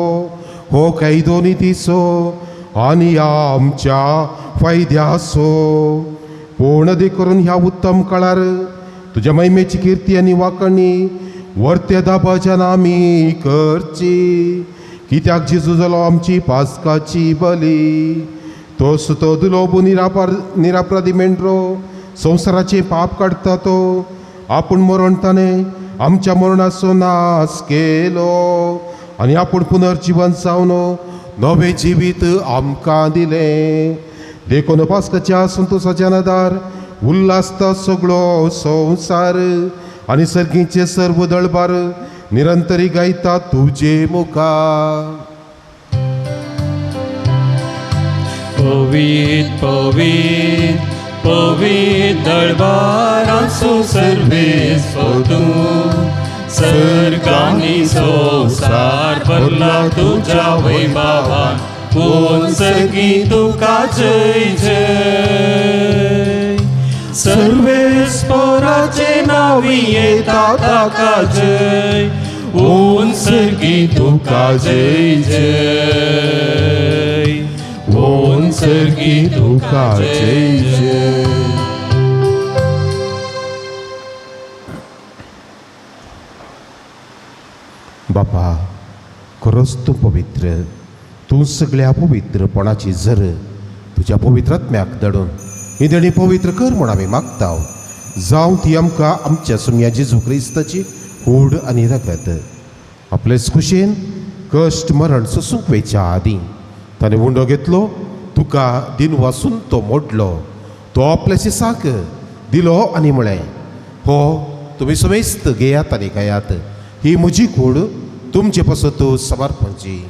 हो कायदो नितीचो आनी आमच्या फायद्याचो. पूण करून ह्या उत्तम काळार तुज्या महिमेची किर्ती आनी वाकणी वर्त्या दाबाच्यान आमी करची. कित्याक जेजू जालो आमची पास्काची बली, तो सुतो दुलोबू निरापराधी मेंढरो संवसाराचें पाप काडटा तो आपूण मरण ताणें आमच्या मरणाचो नाश केलो आनी आपूण पुनर्जिवन जावन नवें जिवीत आमकां दिलें. देखून पास्काच्या संतोसाच्या नदार उल्हासता सगळो संवसार आनी सर्गीचे सर्व दळबार निरंतरी गायता तुजे मुखार.
पवित्र पवित्र पवित्र दळबारांचो सर्वेस्पर तूं, सर्गांनी संवसार भरला तुज्या वैभवान, कोण सर्गी तुका जय जय. सर्वेस्पराचे नांवी येता ताका जय, कोण सर्गी तुका जय जय, कोण सर्गी तुका जय जय.
बापा खरोच तूं पवित्र, तूं सगळ्या पवित्रपणाची जर तुज्या पवित्र आत्म्याक धाडून ही देणी पवित्र कर म्हूण आमी मागता. जावं ती आमकां आमच्या सुम्या जेजू क्रिस्ताची कूड आनी रगत. आपलेच खुशयेन कश्ट मरण सोसूंक वयच्या आदीं ताणें उंडो घेतलो, तुका दिन वासून तो मोडलो, तो आपल्या शिसाक दिलो आनी म्हळें, हो तुमी समेस्त घेयात आनी खायात, ही म्हजी कूड तुमचे पासत समर्पणची.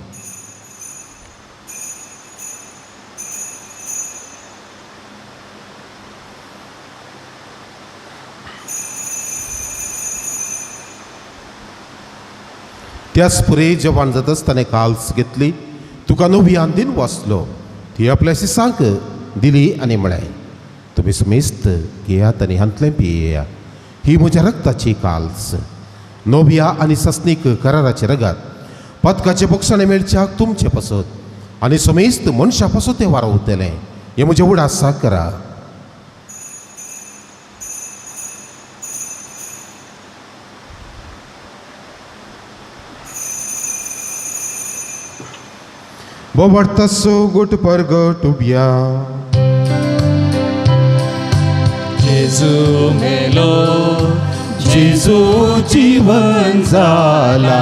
त्याच पुरे जेवण जातच ताणें काल्स घेतली, तुका नव्यान दिन वाचलो, ती आपल्या शिसांक दिली आनी म्हळें, तुमी समेस्त घेयात आनी हांतलें पियेया, ही म्हज्या रक्ताची काल्स, नव्या आनी सस्नीक कराराचे रगात, पदकाचे बोगसाणे मेळच्याक तुमचे पासत आनी समेस्त मनशा पासत तें वारवतलें, हें म्हजें उडास करा. बोबडतासो गुट परगट उब्या.
जेजू मेलो, जेजू जीवन जाला,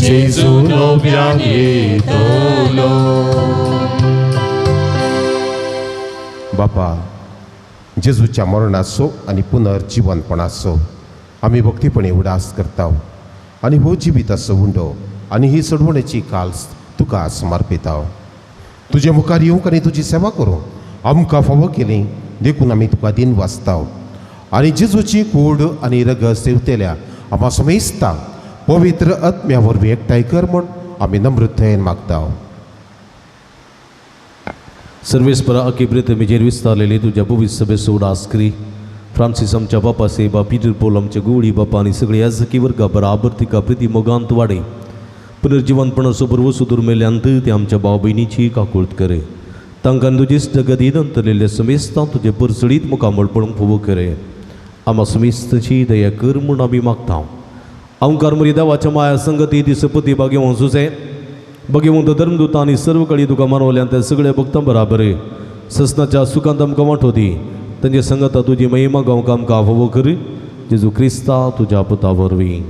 जेजू नव्यान येतलो.
बापा जेजूच्या मरणाचो आनी पुनर्जिवनपणाचो आमी भक्तीपणी उडास करता आनी हो जिविताचो उंडो आनी ही सोडवणेची काल्स तुका समर्पिता. तुजे मुखार येवंक आनी तुजी सेवा करूंक आमकां फावो केली देखून आमी तुका दिन वाचता आनी जेजूची कूड आनी रगत सेवतेल्या आमा समेस्ता पवित्र आत्म्या वरवीं एकठांय कर म्हूण आमी नम्रतायेन मागता.
सर्वेस्परा अकिब्रित मिजेर विस्तारलेली तुज्या पवित्र सभेचो उडास करी. फ्रांसीस आमच्या बापा सेबा पीटर पोल आमच्या गुवळी बापा आनी सगळे याजकी वर्गा बराबर तिका प्रिती मोगांत वाडय. पुनर्जिवनपणाचो बरवसो दुर्मेल्यांत ते आमच्या भाव भयणीची काकूळत करे. तांकां तुजी जगदीत अंतरलेले समेस्तां तुजे परसळीत मुखामळ पळोवंक फावो करे. आमा समेस्ताची दया कर म्हूण आमी मागता. आमकार मरी देवाच्या माया संगती ती सपती भाग्यवंत सुसे भगवंत धर्मदूत आनी सर्व कळी तुका मानवल्यान त्या सगळ्या भक्तां बराबर ससनाच्या सुखांत आमकां वांटो दी. तांचे संगता तुजी महिमा गावंक आमकां फावो कर. जेजू क्रिस्ता तुज्या पुता वरवीं.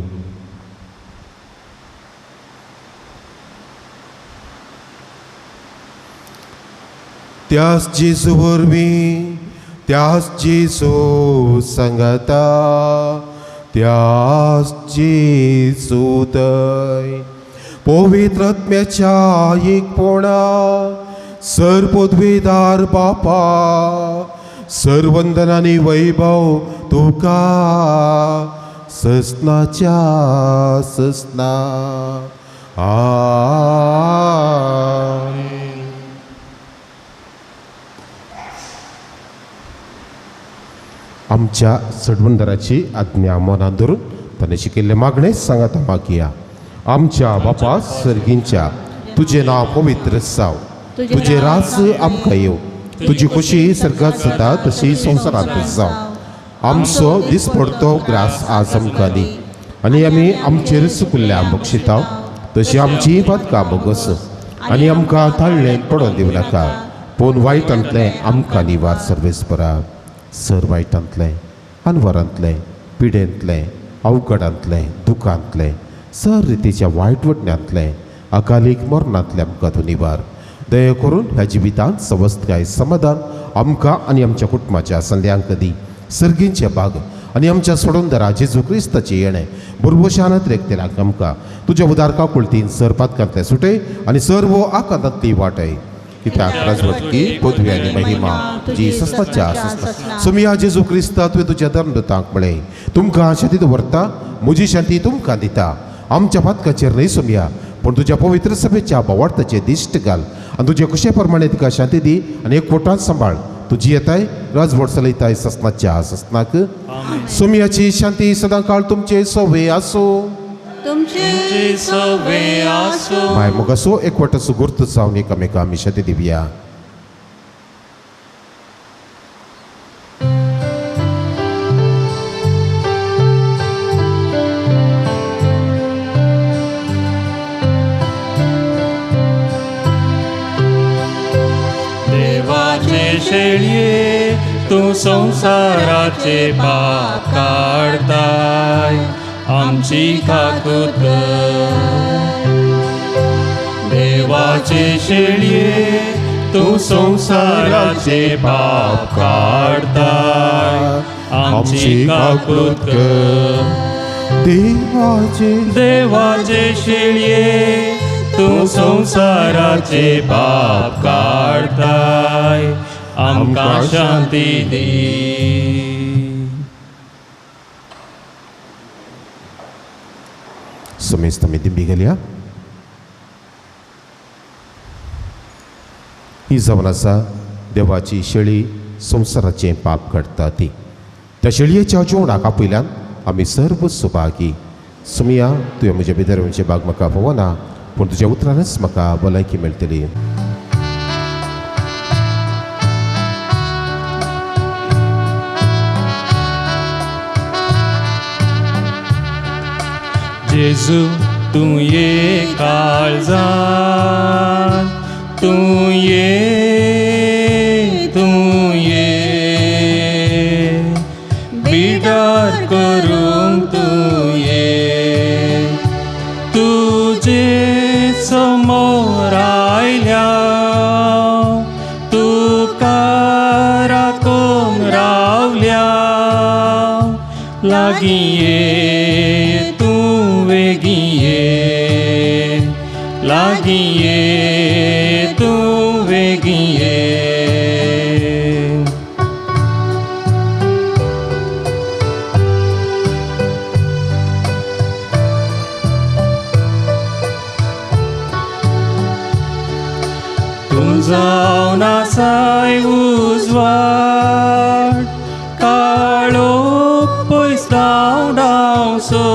त्यास जेजू वरवीं, त्यास जेजू संगता, त्यास जेजू थंय पवित्र आत्म्याच्या एकपणा सर्वपदवीदार बापा सर्वंदन आनी वैभव तुका ससनाच्या ससना. आमेन. आमच्या सडवंदराची आज्ञा मनात धरून ताणें शिकिल्लें मागणें सांगात मागया. आमच्या बापा सर्गींच्या, तुजें नांव पवित्र जावं, तुजें राज आमकां येवं, तुजी खुशी सर्गात जाता तशी संवसारांत जावं. आमचो दिसपडतो ग्रास आज आमकां दी आनी आमी आमचेर चुकल्ल्या बक्षिता तशी आमची पातकां भोगस आनी आमकां ताळ्ळें पडोवन दिवं नाका, पूण वायटांतलें आमकां निवार. सर्वेस्परा सर वायटांतलें, अनवरांतलें, पिडेंतलें, अवघडांतलें, दुखांतलें, सर रितीच्या वायट वटण्यांतलें, अकालीक मरणांतलें आमकां तूं निवार. दया करून ह्या जिवितांत सवस्तकाय समाधान आमकां आनी आमच्या कुटुंबाच्या संद्यांक दी. सर्गींचे भाग आनी आमच्या सोडून जेजू क्रिस्ताची येणें बुरबोशानत रेखतेलाक आमकां तुज्या उदार काकुळतीन सरपात करतले सुटे आनी सर्व आकांतांतली वाटय कित्याक राजवटकी पदवी आनी महिमा जी सस्ताच्या सस्ता. सोमिया जेजू क्रिस्ता तुवें तुज्या धर्मदूतांक म्हळें तुमकां शांती दवरता म्हजी शांती तुमकां दिता. आमच्या पातकाचेर न्हय सोमिया पूण तुज्या पवित्र सभेच्या बोवार्थाचेर दिश्ट घाल आनी तुजे कुशे प्रमाणे तिका शांती दी आनी एक कोटान सांबाळ. तुजी येताय राजवट चलयताय सस्नाच्या सस्नाक. सोमियाची शांती सदां काळ तुमचे सोवे आसूं.
तुमचे सोवे आसूं.
माय मोगासो एकवटाचो गुर्त जावन एकामेका आमी शांती दिवया.
शेळये तूं संवसाराचे पाप काडताय आमची काकूत कर. देवाचे शेळये तूं संवसाराचे पाप काडताय आमची काकूत कर.
देवाचे
देवाचे शेळये तूं संवसाराचे पाप काडताय आमकां शांती दी.
समेस्त आमी दिंबी घालया. ही जावन आसा देवाची शेळी संवसाराचें पाप काडटा ती. त्या शेळयेच्या जेवणाक आपयल्यान आमी सर्व सुभागी. सुमिया तुवें म्हज्या भितर येवचे भाग म्हाका पळोवना पूण तुज्या उतरानच म्हाका भलायकी मेळटली.
जेजू तूं ये काळजांत तूं ये तूं ये बिडार करूंक तूं ये तुजे समोर आयल्या तुका राखूंक रावल्या लागीं ये वेगीं लागीं ये तूं वेगीं ये. तूं जावन आसाय उजवाड काळो पयस धांवडावसो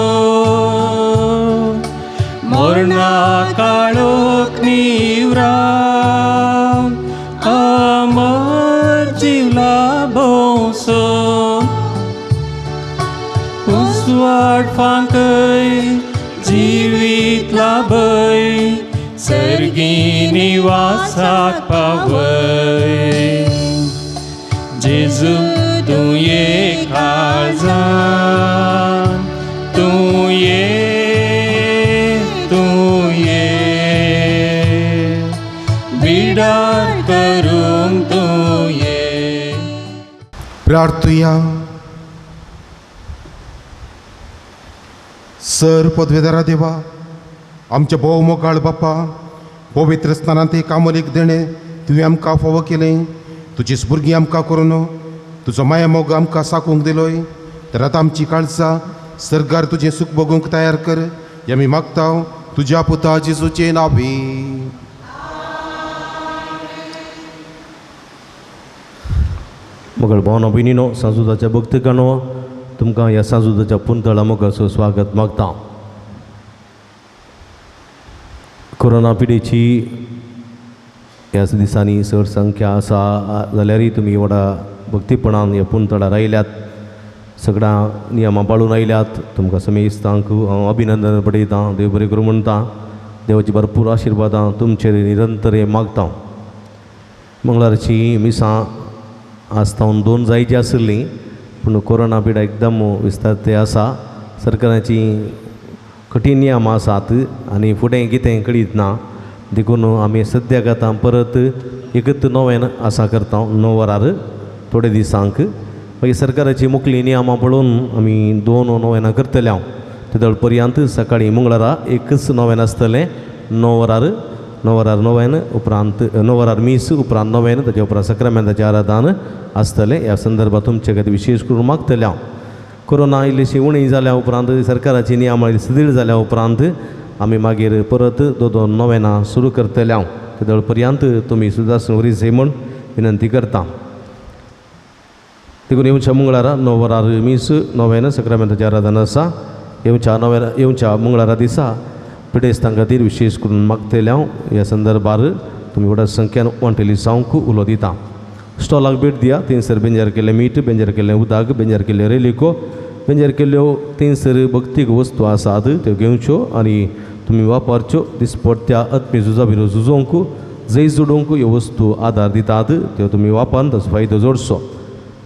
मरणा काळोख निवरावन अमर जीव लाभोवचो. उजवाड फांकय जिवीत लाभय सर्गी निवासाक पावय. जेजू तूं ये काळजांत तूं ये तूं ये बिडार करूंक तूं ये.
प्रार्थुया. सर पदवेदारा देवा आमच्या भोव मोगाळ बापा पवित्र स्नानांत एक आमोलीक देणें तुवें आमकां फावो केलें. तुजी भुरगीं आमकां करून तुजो माया मोग आमकां साकूंक दिलोय. तर आतां आमची काळजां सर्गार तुजें सूख भोगूंक तयार कर हें आमी मागता तुज्या पुता जेजूचे नांवी.
मगळ भावना भयणीनो सांजुदाच्या भक्तकांनो तुमकां ह्या सांजुदाच्या पुंतळा मोगाचो स्वागत मागता. कोरोना पिडेची ह्या दिसांनी चड संख्या आसा जाल्यारय तुमी व्हडा भक्तीपणान ह्या पुंतळार आयल्यात, सगळ्यां नियमां पाळून आयल्यात. तुमकां समेस्तांक हांव अभिनंदन पडयतां, देव बरें करूं म्हणटा. देवाची भरपूर आशिर्वादां तुमचेर निरंतर मागता. मंगळारची मिसां आज तावन 2 जायची आशिल्लीं पूण कोरोना पिडा एकदम विस्तार ते आसा. सरकाराची कठीण नियम आसात आनी फुडें कितें कळीत ना, देखून आमी सद्याक आतां परत एकच नव्यान आसा करता 9 वरार थोडे दिसांक. मागीर सरकाराची मुखली नियमां पळोवन आमी 2 नोवेनां करतले हांव. तेदळ पर्यंत सकाळीं मंगळारा एकच नोवेन आसतलें 9 वरार 9 वरार नोवेन उपरांत 9 वरार मीस उपरांत नोवेन ताच्या उपरांत सक्रामेंताचें आराधन आसतलें. ह्या संदर्भात तुमचे खातीर विशेश करून मागतलें हांव. कोरोना इल्लीशी उणी जाल्या उपरांत सरकाराची नियमावली सदळ जाल्या उपरांत आमी मागीर परत 2 नोवेनां सुरू करतले हांव. तेदळ पर्यंत तुमी सुद्दां वरी म्हूण विनंती करता. देखून येवच्या मंगळारा 9 वरार मीस नोवेन सक्रामेंताचें आराधन आसा. येवच्या नोवेना येवच्या मंगळारा दिसा पिडेस्तां खातीर विशेश करून मागतले हांव. ह्या संदर्भार तुमी व्हडा संख्यान वांटेली जावंक उलो दिता. स्टॉलाक भेट दिया. थंयसर बेंजार केल्लें मीठ, बेंजार केल्लें उदक, बेंजार केल्लें रेलिको, बेंजार केल्ल्यो थंयसर भक्तीक वस्तू आसात त्यो घेवच्यो आनी तुमी वापरच्यो. दिसपट्ट्या आत्मी झुजा विरोध झुजोवंक जैत जोडूंक ह्यो वस्तू आदार दितात त्यो तुमी वापरून ताचो फायदो जोडचो.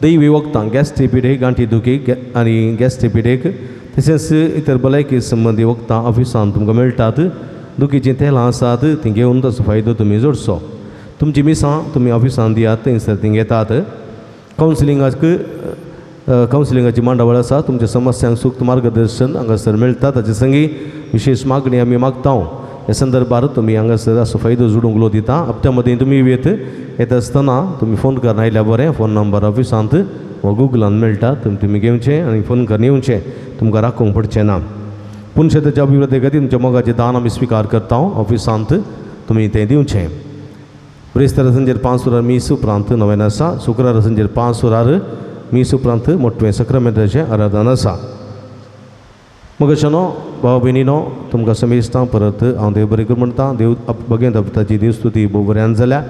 दैवी वखदां गॅस्ट्री पिडेक, गांठी दुखी आनी गॅस्ट्री पिडेक तशेंच इतर भलायकी संबंदी वखदां ऑफिसांत तुमकां मेळटात. दुखीचीं तेलां आसात तीं घेवन ताचो फायदो तुमी जोडचो. तुमचीं मिसां तुमी ऑफिसांत दियात, थंयसर तीं घेतात. कावन्सिलिंगाक कावन्सिलिंगाची मांडावळ आसा. तुमच्या समस्यांक सूक्त मार्गदर्शन हांगासर मेळटा. ताचे संगी विशेश मागणी आमी मागता. ह्या संदर्भार तुमी हांगासर असो फायदो जोडूंक उलो दिता. हप्त्या मदीं तुमी येता आसतना तुमी फोन करून आयल्यार बरें. फोन नंबर ऑफिसांत वा गुगलान मेळटा, तुमी घेवचें आनी फोन करून येवचें, तुमकां राखूंक पडचें ना. पुनशेताच्या अभिवृद्धी खातीर तुमच्या मोगाचें दान आमी स्विकार करता. ऑफिसांत तुमी तें दिवचें. ब्रेस्तारा सांजेर 5 वरार मीस उपरांत नोवेन आसा. शुक्रारा सांजेर 5 वरार मीस उपरांत मोटवें सक्रामेंताचें आराधन आसा. मगशानो भाव भयणीनो तुमकां समेस्तां परत हांव देव बरें कर म्हणटा. देव बगेंत ताची देवस्तुती भोव बऱ्यान जाल्या.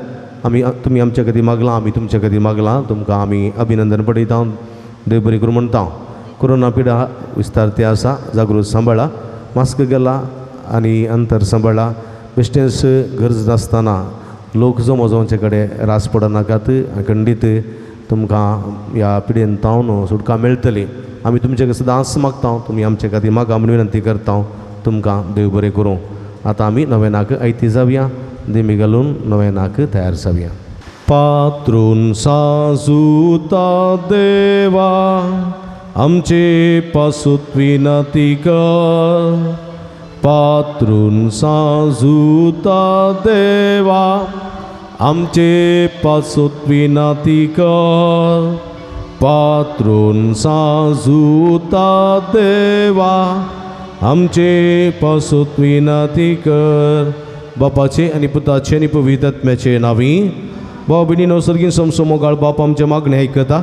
आमी तुमी आमच्या खातीर मागलां, आमी तुमच्या खातीर मागलां. तुमकां आमी अभिनंदन पडयता. देव बरें करूं म्हणटा. कोरोना पिडा विस्तार ते आसा, जागृत सांबाळा, मास्क गेला आनी अंतर सांबाळा. बेश्टेंच गरज नासतना लोक जमो जावचे कडेन रास पडनाकात. खंडीत तुमकां ह्या पिडेन तावन सुटका मेळटली. आमी तुमचे कडेन सदांच मागता, तुमी आमचे खातीर मागा म्हूण विनंती करता. तुमकां देव बरें करूं. आतां आमी नोवेनाक आयती जावया. देमी घालून नोवेनाक तयार जावया. पात्रून साजुता देवा आमचे पासूत विनंती कर. पात्रून साजुता देवा आमचे पासूत विनंती कर. पात्रून साजुता देवा आमचे पासूत विनंती कर. बापाचे आनी पुताचे आनी पवित्र आत्म्याचे नांवी. भाव भयणीनो सर्गीन समसो मोगाळ बाप आमचे मागणें आयकता.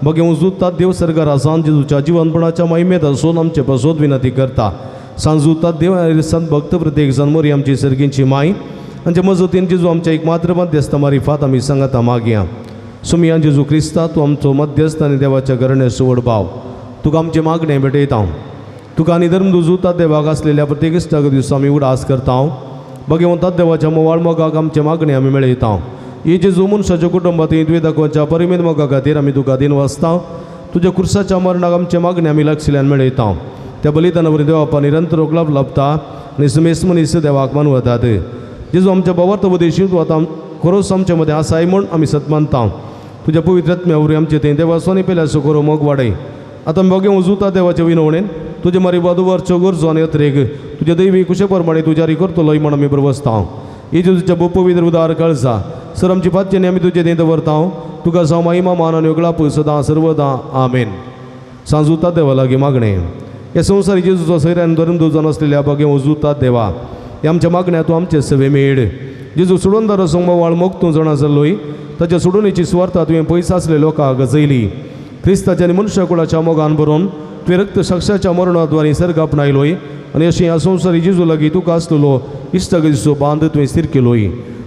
बगे उजुता देव सर्गार आसान जेजूच्या जिवनपणाच्या महिमेत आसून आमचे पासूत विनंती करता. सांजुता देव आनी संत भक्त प्रत्येक जाण मोरी आमची सर्गींची माय आमच्या मजतीन जेजू आमच्या एक मात्र मध्यस्थ मारिफात आमी सांगाता मागया. सुमिया जेजू क्रिस्ता तूं आमचो मध्यस्थ आनी देवाच्या घराण्या सुवड भाव. तुका आमचें मागणें भेटयता. तुका आनी धर्म दुजुता देवाक आसलेल्या प्रत्येक इश्टाक दिवसा आमी उडास करता. भगवंतात देवाच्या मोवाळ मोगाक आमचें मागणें आमी मेळयता. हे जेजू मनशाच्या कुटुंबात तुवें दाखोवच्या परिमेत मोगा खातीर आमी तुका दिन वाचता. तुज्या खुर्साच्या मरणाक आमचें मागणें आमी लागशिल्ल्यान मेळयता. त्या बलिदाना वरवीं देवापा निरंतर रोखलाप लाभता आनी सुमेस मनीस देवाक मानवतात. जेजू आमच्या भावार्थ उपदेशी तूं आतां खरोच आमच्या मदें आसाय म्हूण आमी सत मानता. तुज्या पवित्र आत्म्या वरवीं आमचे थंय देवासो आनी पेल्याचो खरो मोग वाडय. आतां मोगे उजुता देवाचे विनवणेन तुजे मारी वादुवरच्यो गरजो आनी अत्रेग तुज्या दैवी कुशे प्रमाणे तुज्या री करतलोय म्हूण आमी बरवसता. हे जेजूच्या भोव पवित्र उदार कळसा सर आमची पातयेनी आमी तुजे थंय दवरता. तुका जावं महिमा मान आनी उगडाप सदां सर्वदां. आमेन. सांजुता देवा लागीं मागणें. ह्या संवसारी जेजूचो सैऱ्यान धर्म जावन आसलेल्या बगे उजुता देवा ह्या आमच्या मागण्या तूं आमचे सवे मेळ. जेजू सोडून असो मोवाळ मोग तूं जाणा जाल्लोय. ताच्या सोडूनेची सुवार्था तुवें पयस आसले लोकांक गजयली. क्रिस्ताच्या आनी मनशाकुळाच्या मोगान बरोवन तुवें रक्त साक्षाच्या मरणाद्वारे सर्ग आपणायलोय आनी अशें ह्या संवसारी जेजू लागीं तुका आसलेलो इश्टागतीचो बांद तुवें स्थीर केलोय.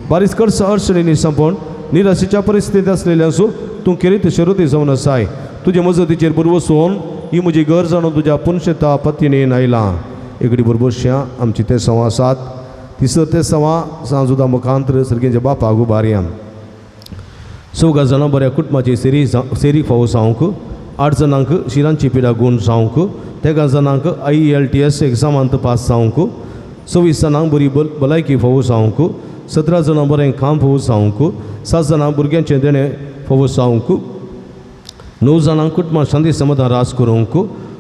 बारीस कडसा अडचणींनी संपोवन निराशेच्या परिस्थितींत आसलेल्यांचो तूं खेरीत शरुती जावन आसाय. तुजे मजतीचेर बरवसून ही म्हजी गरज जाणून तुज्या पुनशेता पत्तीने आयलां. एकडे बरबरश्या आमची ते सवा सात तिसर ते सवा सांजुदा मुखांतर सर्गेच्या बापाक उबारया. 4 जाणां बऱ्या कुटुंबाची सेरी सेरी फावो जावंक, 8 जाणांक शिरांची पिडा गूण जावंक, 13 जाणांक IELTS एग्जामांत पास जावंक, 26 जाणांक बरी भलायकी फावो जावंक, 17 जाणां बरें काम फावो जावंक, 7 जाणां भुरग्यांचें देणें फावो जावंक, 9 जाणांक कुटुंबां शांती समाधान रास करूंक,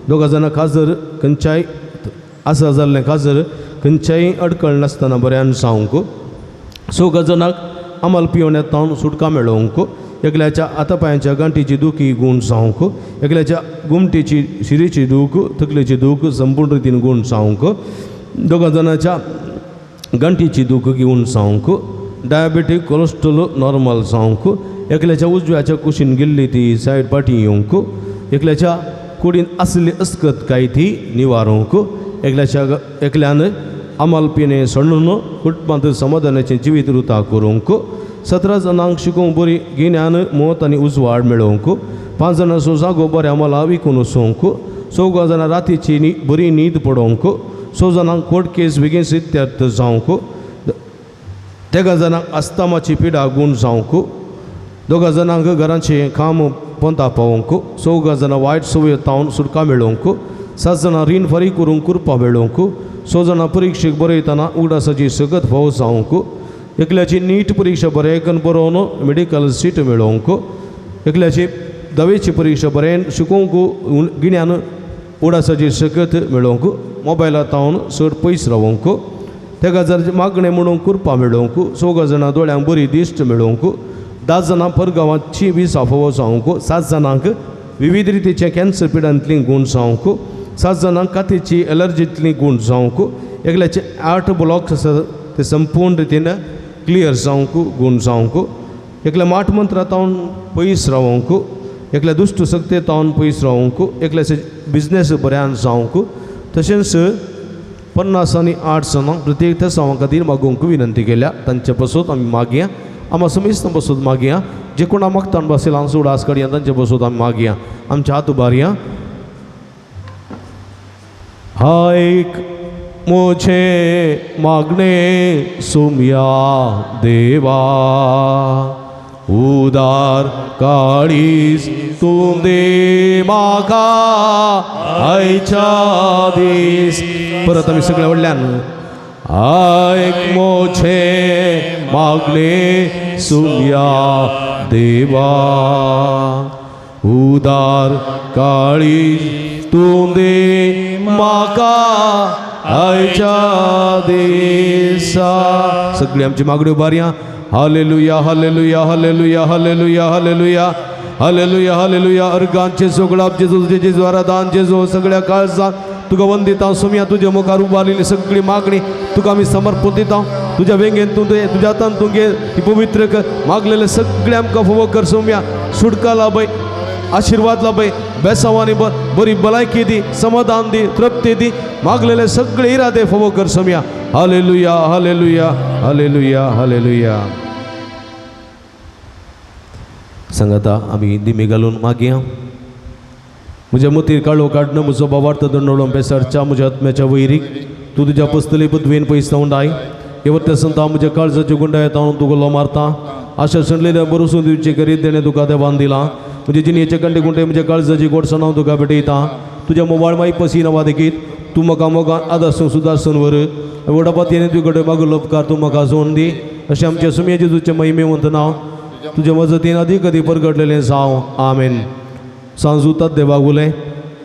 2 जाणां काजर खंयच्याय आसा जाल्लें काजर खंयच्याय अडकळ नासतना बऱ्यान जावंक, 6 जाणांक अमल पिवण्यात तावन सुटका मेळोवंक, एकल्याच्या हातापायांच्या गांठीची दुखी गूण जावंक, एकल्याच्या गुमटेची शिरीची दूख तकलेची दूख संपूर्ण रितीन गूण जावंक, 2 जाणांच्या गांठीची दूख घेवन जावंक, डायबेटीक कोलेस्ट्रोल नॉर्मल जावंक, एकल्याच्या उजव्याच्या कुशीन गेल्ली ती सायड पाटी येवंक, एकल्याच्या कुडीन आसली अस्कत काय ती निवारूंक, एकल्याच्या एकल्यान अमल पिणे सणून कुटुंबांत समाधानाचें जिवीत रुता करूंक, 17 जाणांक शिकोवंक बरी गिन्यान मत आनी उजवाड मेळोवंक, 5 जाणांचो जागो बऱ्या मोला विकून वचोंक, 4 जाणां रातीची बरी न्हीद पडोवंक, 6 जाणांक कोर्ट केस बेगीन सिद्ध्यर्थ जावंक, 3 जाणांक अस्तमाची पिडा गूण जावंक, 2 जाणांक घरांचें काम पोंता पावोवंक, 4 जाणां वायट संवय तावन सुटका मेळोवंक, 7 जाणां रीण फारीक करूंक कृपा मेळोवंक, 6 जाणां परिक्षेक बरयतना उगडासाची सगत फावो जावंक, एकल्याची नीट परिक्षा बरें बरोवन मेडिकल सीट मेळोवंक, एकल्याची 10वेची परिक्षा बरें शिकोवंक गिन्यान उडासाची सकत मेळोवंक, मोबायला तावन चड पयस रावोवंक, 3 जाणांची मागणें म्हणून कृपा मेळोवंक, 4 जाणां दोळ्यांक बरी दिश्ट मेळोवंक, 10 जाणां परगांवाची विसा फावो जावंक, 7 जाणांक विविध रितीचे कॅन्सर पिडांतली गूण जावंक, 7 जाणांक कातीची एलर्जींतली गूण जावंक, एकल्याचे 8 ब्लॉक्स आसा ते संपूर्ण रितीन क्लियर जावंक गूण जावंक, एकल्या माठ मंत्रा तावन पयस रावोवंक, एकल्या दुश्ट शक्ते तावन पयस रावोवंक, एकल्याचे बिजनेस बऱ्यान जावंक, तशेंच 50 आनी 8 जाणांक प्रत्येक तेसांवा खातीर मागूंक विनंती केल्या. तांचे पासत आमी मागया, आमा समेस्तां पासत मागया, जे कोणा मागतान बसेल हांव उडास काडया तांचे पासत आमी मागया. आमच्या हात उबारया. आयक मुझे मागणे सुमया देवा, उदार काळीज तूं दे म्हाका आयच्या दीस. परत आमी सगळ्या व्हडल्यान आयक मुझे मागणे सुमया देवा, उदार काळीज तूं दे म्हाका आयच्या दिसा. सगळी आमची मागण्यो उबारया. Hallelujah hallelujah hallelujah hallelujah hallelujah hallelujah hallelujah. अर्गांचे सगळाप जेजू जेजू आराधान जेजू सगळ्या काळजान तुका वंदिता सोमया. तुज्या मुखार उबारलेली सगळी मागणी तुका आमी समर्पण दिता. तुज्या वेंगेन तूं तुज्या हातान तूं घे ही पवित्र कर. मागलेले सगळे आमकां फावो कर सोमया. सुटका लाभय, आशिर्वाद लाभय, बेसावानी बरी भलायकी दी, समाधान दी, तृप्ती दी. मागलेले सगळे इरादे फावो कर Somaiya. Hallelujah hallelujah hallelujah hallelujah. सांगाता आमी दिमी घालून मागया. म्हज्या मतीर काळो काडणं म्हजो बाबार्थ दंडोळो बेसारच्या म्हज्या आत्म्याच्या वैरीक तूं तुज्या पसतली पदवेन पयस धांवडाय. येवत्या संता म्हज्या काळजाच्यो गुंडायत हांव तुका उलो मारता. आशा सणलेल्या बरोसून दिवचे करीत देणें तुका देवान दिलां. म्हजे जिणेचे कंटे कुंटे म्हज्या काळजाची गोडसाण हांव तुका भेटयता. तुज्या मोबाळ माई पसीना देखीत तूं म्हाका मोगान आदासून सुदासून व्हर. व्हडा पातयेन तुजे कडेन मागलो उपकार तूं म्हाका जोन दी. अशें आमच्या सुमये जेजूचें महिमेवंत नांव तुज्या मजतीन अदीक अदीक परगटलेलें जावं. आमेन. सांजूतात देवाक उलय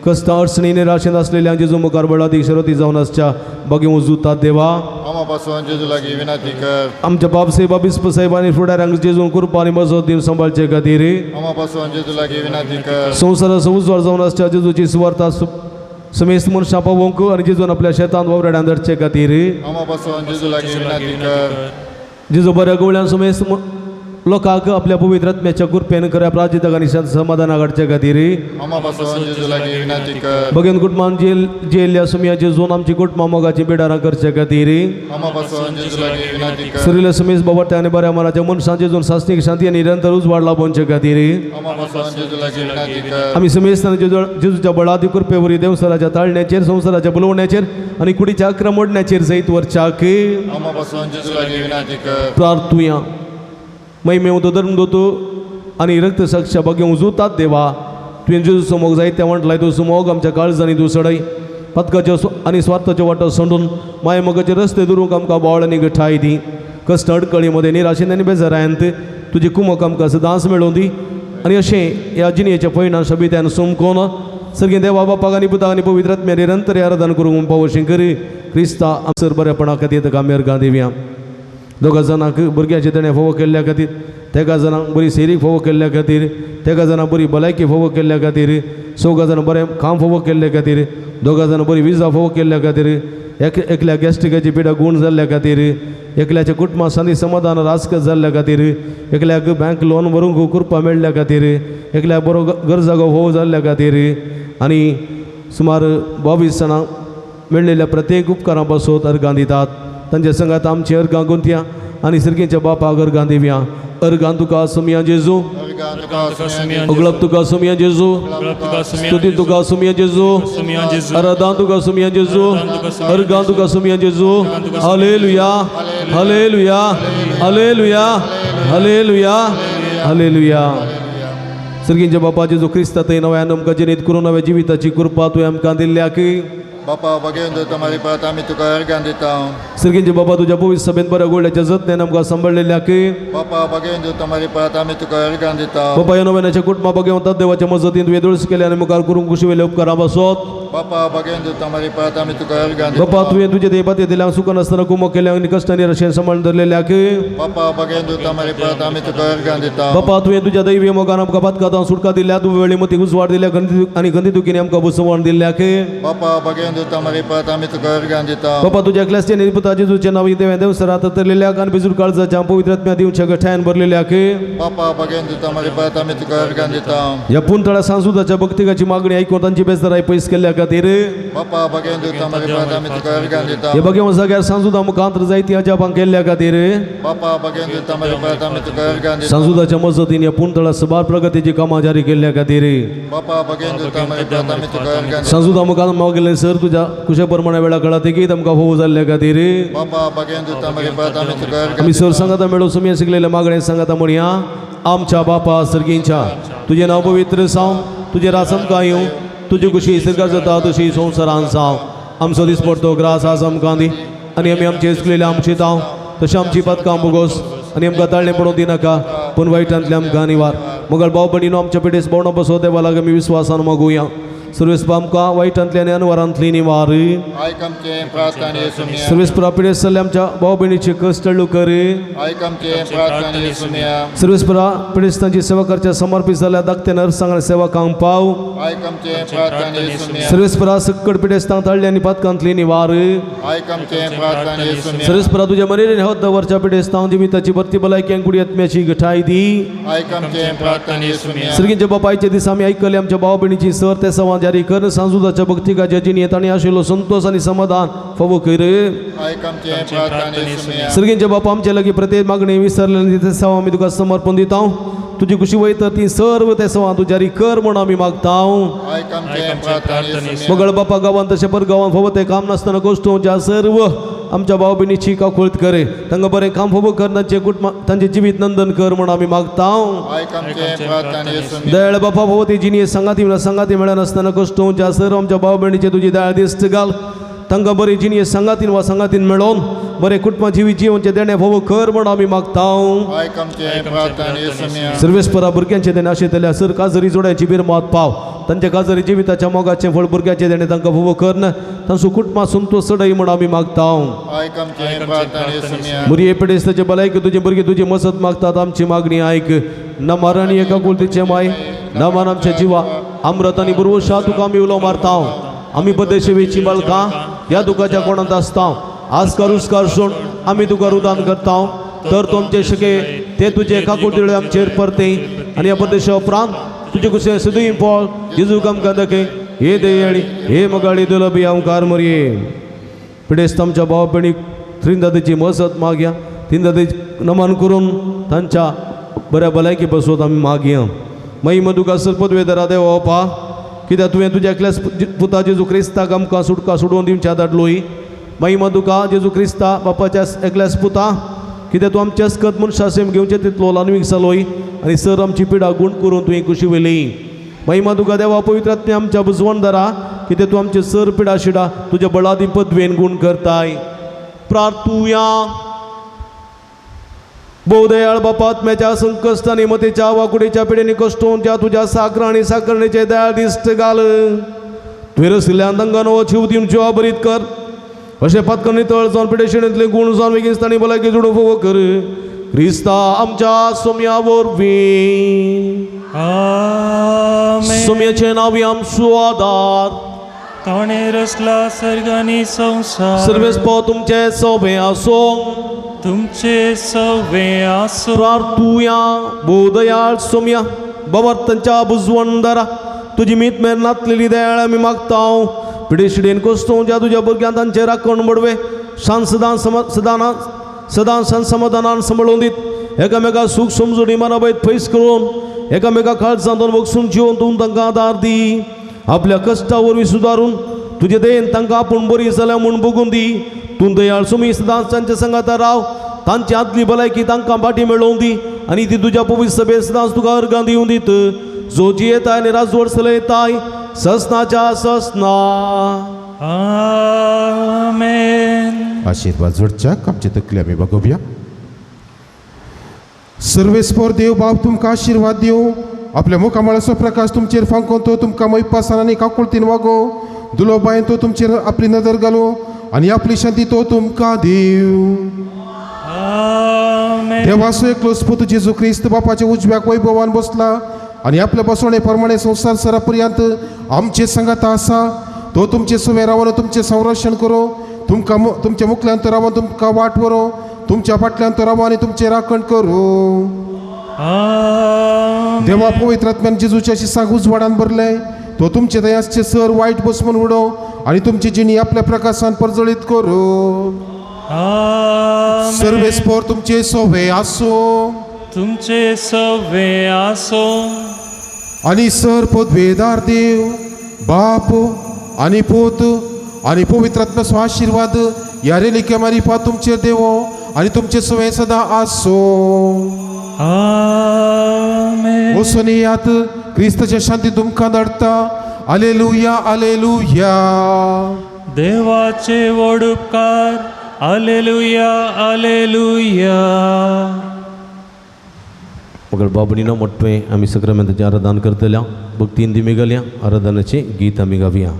कस्ता अडचणी निराशेंत आसलेल्या जेजू मुखार बळादीक शरती जावन आसच्या बागी उजुतात देवा
आमा पासून जेजू लागीं विनंती कर.
आमच्या बाप साहेबा बिस्प साहेब आनी फुडाऱ्यांक जेजून कृपा आनी मजत दिवन सांबाळचे खातीर
आमा पासून जेजू लागीं विनंती कर.
संवसाराचो उजवाड जावन आसच्या जेजूची सुवार्ता समेस्त मनशां पावोवंक आनी जेजून आपल्या शेतांत वावराड्यान धाडचे खातीर
आमा पासून जेजू लागीं विनंती कर.
जेजू बऱ्या गवळ्यान समेस्त लोकांक आपल्या पवित्र आत्म्याच्या कृपेन खऱ्या प्राजिताक आनी शांत समाधानाक हाडचे खातीर
आमा पासून जेजू लागीं विनंती कर.
बगेन कुटुंबान जेल्ल्या सुमया जेजून आमची कुटुंबां मोगाची बिडारां करचे खातीर
आमा पासून जेजू लागीं विनंती कर.
सरिल्ल्या समेस्त बाबा आनी बऱ्या मनाच्या मनशां जेजून सासणीक शांती आनी निरंतर उजवाड लाभोवचे खातीर
आमा पासून जेजू लागीं विनंती कर.
आमी समेस्तान जेजूच्या बळादी कृपेवरी देवसराच्या ताळण्याचेर संवसाराच्या बोलवण्याचेर आनी कुडीच्या अक्र मोडण्याचेर जैत वरच्याक
आमा पासून जेजू लागीं विनंती कर.
प्रार्थुया. महिमेवंत धर्मदूत आनी रक्तसाक्षा भाग्य उजुतात देवा तुवें जेजू समोग जायते म्हटलाय तूं सुमोग आमच्या काळजांनी तूं सडय. पदकाच्यो आनी स्वार्थाच्यो वाटो सोडून माय मोगाचे रस्ते दुरूंक आमकां बावळ आनी गठाय दी. कश्ट अडकळी मदें निराशेन आनी बेजारायंत तुजी कुमक आमकां सदांच मेळोवं दी. आनी अशें ह्या जिणेच्या पयणान सोबित्यान सोमकोन सर्गीं देवा बापाक आनी पुताक आनी पवित्र आत्म्या निरंतर आराधन करूंक पावोशें करी क्रिस्ता आमसर बरेपणा खातीर ताका आमी अर्गां दिवया. दोगा जाणांक भुरग्याचे देणें फावो केल्ल्या खातीर, तेगा जाणांक बरी सेरीक फावो केल्ल्या खातीर, तेगा जाणांक बरी भलायकी फावो केल्ल्या खातीर, चौगा जाणां बरें काम फावो केल्ल्या खातीर, दोगा जाणां बरी विजा फावो केल्ल्या खातीर, एकल्या गॅस्ट्रिकाची पिडा गूण जाल्ल्या खातीर, एकल्याच्या कुटुंबा संदी समाधान राजक जाल्ल्या खातीर, एकल्याक बँक लोन भरूंक कृपा मेळ्ळ्या खातीर, एकल्याक बरो गरजागो फावो जाल्ल्या खातीर आनी सुमार 22 जाणां मेळ्ळेल्या प्रत्येक उपकारां पासत अर्गां दितात. तांच्या संगात आमची अर्गां गुंतया आनी सर्गीच्या बापाक अर्गां दिवया. अर्गां तुका सुमया जेजू, अगळप तुका सुमया जेजू, स्तुती तुका सुमया जेजू, आराधना तुका सुमया जेजू, अर्गां तुका सुमया जेजू. Hallelujah, hallelujah, hallelujah, hallelujah, hallelujah. सर्गींच्या बापा जेजू क्रिस्ता थंय नव्यान आमकां जिणेंत करून नव्या जिविताची कृपा तुवें आमकां दिल्ल्या की
बापा बगेवन તમારી પાત आमी तुका अर्गां दिता.
सर्गींचे बाबा तुज्या पवित्र सभेन बऱ्या गोडल्याच्या जतनेन आमकां सांबाळलेल्या की
बापा बगेवन તમાरी पात आमी तुका अर्गां दिता.
बाबा ह्या नव्यानाच्या कुटुंबा बगेवन देवाच्या मजतीन तुवें दुरुस्त केले आनी मुखार करूंक खुशी वेले उपकारां बसत.
बापा बगेवन તમાरी पात आमी तुका अर्गां दिता.
बापा तुवें तुजे देवाते दिल्या सुख नासतना कुमक केल्या आनी कश्टांनी निराशेन सांबाळून धरलेल्या की
बापा बगेवन તમાरी पात आमी तुका अर्गां दिता.
बापा तुवें तुज्या दैवी मोगान आमकां पातकांत सुटका दिल्या, तुवें वेळी मतीक उजवाड दिल्या आनी गंदी दुखीनी आमकां बसवण दिल्ल्या की
बापा बगेवन તમાरी पात आमी तुका अर्गां दिता.
बापा तुज्या एकल्याच्या पुता जेजूच्या नांवान देवा देवसरात तरलेल्या आनी बिजूर काळजाच्या पवित्र आत्म्या दिवच्या गठायन भरलेल्या की
बापा बगेवन તમાरी पात आमी तुका अर्गां दिता.
ह्या पुंतळा सांसुदाच्या भक्तिकाची मागणी ऐकून तांची बेजदाराय पयस केल्ल्या खातीर
बापा बगेवन તમાरी पात आमी तुका अर्गां दिता.
हे बगेवन जाग्यार सांसुदा मुखांत जायती अजापां केल्ल्या खातीर
बापा बगेवन તમાरी पात आमी तुका अर्गां दिता.
सांसुदाच्या मजतीन ह्या पुंतळा सबार प्रगतीची कामां जारी केल्ल्या खातीर
बापा बगेवन તમાरी पात आमी तुका अर्गां दिता.
सांसुदा मुखार मागले सर तुज्या कुशे प्रमाणे वेळा कळा तेगीत आमकां फोव जाल्ल्या खातीर
बापा बगेवन તમાरी पात आमी तुका अर्गां
आमी सर सांगाता मेळो सुमया शिकलेल्या मागणे सांगाता म्हणया. आमच्या बापा सर्गींच्या तुजें नांव पवित्र जावं, तुजें राज आमकां येवं, तुजी खुशी सर्गार जाता तशी संवसारान जावं. आमचो दिसपडतो ग्रास आज आमकां दी आनी आमी आमचे चुकलेले आमचे जावं तशें आमची पदकां बोगोस आनी आमकां ताळणें पडोवंक दिनाका पूण वायटांतले आमकां निवार. मगळ भाव भयणीनो आमच्या पिडेस भोवणो बसो देवा लागीं आमी विस्वासान मागुया. सर्वेस्परा आमकां वायटांतली आनी अनवरांतली निवार.
आयक आमचें प्रार्थना येसुमिया.
सर्वेस्परा पिडेस्त जाल्ल्या आमच्या भाव भयणीचे कश्ट कर.
आयक आमचें प्रार्थना येसुमिया.
सर्वेस्परा पिडेस्तांची सेवा करच्या समर्पित जाल्ल्या धाकट्या नर्सांक आनी सेवकांक पाव.
आयक आमचें प्रार्थना येसुमिया.
सर्वेस्परा सक्कड पिडेस्तांक ताळ्ळे आनी पातकांतली निवार.
आयक आमचें प्रार्थना येसुमिया.
सर्वेस्परा तुज्या मरेन होत दवरच्या पिडेस्तांक जिविताची भरती भलायकी आनी कुडी आत्म्याची गठाय दी.
आयक आमचें प्रार्थना येसुमिया.
सर्गींच्या बापायचे दीस आमी आयकले आमच्या भाव भयणीची सर ते सवां जारी कर. सांजुदाच्या भक्तिकाच्या जिणेंत आनी आशिल्लो संतोष आनी समाधान फावो कर.
आयक आमचें प्रार्थना येसुमिया.
सर्गींच्या बापा आमच्या लागीं प्रत्येक मागणी विसरलेली ते सवां आमी तुका समर्पण दिता. तुजी खुशी वयता ती सर्व ते सवां तूं जारी कर म्हूण आमी मागता.
आयक आमचें प्रार्थना येसुमिया.
मगळ बापा गांवांत तशें पर गांवांत फावो तें काम नासतना गोश्ट ज्या सर्व आमच्या भाव भयणीची काकुळत करे तांकां बरें काम फावो कर, तांचें कुटुंब तांचें जिवीत नंदन कर म्हूण आमी मागता.
आयक आमचें प्रार्थना येसुमिया.
दयाळ बापा फावो ती जिणी सांगाती सांगाती मेळनासतना कश्ट ज्या सर्व आमच्या भाव भयणीचे तुजी दयाळ दिश्ट घाल. तांकां बरी जिणी सांगातीन वा सांगातीन मेळोवन बरें कुटुंबा जिवीत जिवनचें देणें फावो कर म्हूण आमी मागता.
आयक आमचें प्रार्थना येसुमिया.
सर्वेस्परा भुरग्यांचें देणें आशिल्ल्या सर काजरी जोड्यांची बिरमात पाव. तांच्या काजरी जिविताच्या मोगाचें फळ भुरग्याचें देणें तांकां फावो कर तांचो कुटुंबा संतोष चडय म्हूण आमी मागता.
आयक आमचें प्रार्थना येसुमिया.
भुरगे पिडेस्ताचे भलायकी तुजे भुरगे तुजी मजत मागतात. आमची मागणी आयक. न मरण एका कुलतीचे माय न मान आमच्या जिवा अमृत आनी बुरवशा तुका आमी उलो मारता. आमी पदेशेवेची बालकां ह्या दुखाच्या कोणांत आसता. आजकार उस्कार सोड आमी तुका रुदान करता. तर तुमचे शके ते तुजे काकुळतेळे आमचेर परते आनी ह्या परदेशा उपरांत तुजे कुशे सदूय फळ जेजू आमकां दाखय. हे दयाळी हे मगाळी दुलबी आमकार मरये. पिडेस्त आमच्या भाव भयणीक त्रिंदादेची मजत मागया. त्रिंदादेची नमन करून तांच्या बऱ्या भलायकी बसवत आमी मागया. महिमा तुका सर पदवेदारा देवा बापा कित्याक तुवें तुज्या एकल्याच पुता जेजू क्रिस्ताक आमकां सुटका सोडोवन दिवच्या धाडलोय. महिमा तुका जेजू क्रिस्ता बापाच्या एकल्याच पुता कित्याक तूं आमच्या अस्कत मनशा सेम घेवचें तितलो ल्हानवीक जालोय आनी सर आमची पिडा गूण करून तुवें खुशी वयली. महिमा तुका देवा पवित्र आत्म्या आमच्या बुजवणदारा कित्याक तूं आमचे सर पिडा शिडा तुज्या बळादी पदवेन गूण करताय. प्रार्थुया. भोवदयाळ बापात्म्याच्या संकश्ट आनी मतेच्या वाकुडेच्या पिडेनी कश्टोवन ज्या तुज्या साकर आनी साकरणेचे दयाळ दिश्ट घाल. तुवें रसिल्ल्यान तांकां नवो जीव दिवन जिवा बरीत कर. अशें पातकां नितळ जावन पिडेशिणेंतले गूण जावन वेगीन तांणी भलायकी जोडूंक फावो कर. क्रिस्ता आमच्या सोम्या वरवीं. सोम्याचें नांव आमचो आदार.
ताणें रचला सर्ग आनी संवसार.
सर्वेस्पो तुमचें सोबें आसूं.
तुमचे सवे आसूं.
प्रार्थुया. भोवदयाळ सोम्या बाबा तांच्या बुजवंदरा तुजी मीत मेर नातलेली दयाळ आमी मागता. पिडेशिडेन कोस्तों ज्या तुज्या भुरग्यान तांचे राखण बडवे शांत सदां सदां सदां सांत समाधानान सांबाळून दीत. एकामेका सूख समजून मनाबैत पयस करून एकामेका काळजांत बगसून जिवन तूं तांकां आदार दी. आपल्या कश्टा वरवीं सुदारून तुजे दयेन तांकां आपूण बरी जाल्या म्हूण बगून दी. तूं दयाळ सुमी सदांच तांच्या संगाता राव. तांची आदली भलायकी तांकां फाटी मेळोवन दी आनी ती तुज्या पवित्र सभेत सदांच तुका अर्गां दिवन दीत. जो जियेताय आनी राजवट चलयताय ससनाच्या ससना.
आमेन.
आशीर्वाद जोडच्याक आमचे तकली आमी बघोवया. सर्वेस्पर देव बाप तुमकां आशीर्वाद दिवं. आपल्या मुखामळाचो प्रकाश तुमचेर फांकोवन तो तुमकां मैपासान आनी काकुळतीन वागो. दुलोबायन तो तुमचेर आपली नदर घालूं आनी आपली शांती तो तुमकां दिवं. देवाचो एकलोच पुत जेजू क्रिस्त बापाच्या उजव्याक वैभवान बसला आनी आपल्या बसवणे प्रमाणे संवसार सरा पर्यंत आमचे संगात आसा. तो तुमचे सुवे रावन तुमचें संरक्षण करूं. तुमकां तुमच्या मुखल्यान तो रावन तुमकां वाट व्हरूं. तुमच्या फाटल्यान तो रावन आनी तुमचें राखण करूं. देवा पवित्र आत्म्यान जेजूच्या शिसाक उजवाडान भरले. तो तुमचे दयाचे सर वायट बसमून उडोव आनी तुमची जिणी आपल्या प्रकाशान परजळीत करूं. सर्वेस्पर तुमचे सोवे आसूं.
तुमचे सवे आसूं.
आनी सर पदवेदार देव बाप आनी पूत आनी पवित्र आत्म्याचो आशीर्वाद ह्या रेलिक्या मारिफा तुमचेर देवो आनी तुमचे सवे सदां आसूं.
आमेन.
वचून येयात. क्रिस्ताच्या शांती तुमकां धाडटा. आलेलुया आलेलुया.
देवाचे व्हड उपकार. आलेलुया आलेलुया.
मगर बाबणीनो मोटवें आमी सक्रामेंताचें आराधन करतल्या. भक्तीन दिमी घालया. आराधनाचें गीत आमी गावया.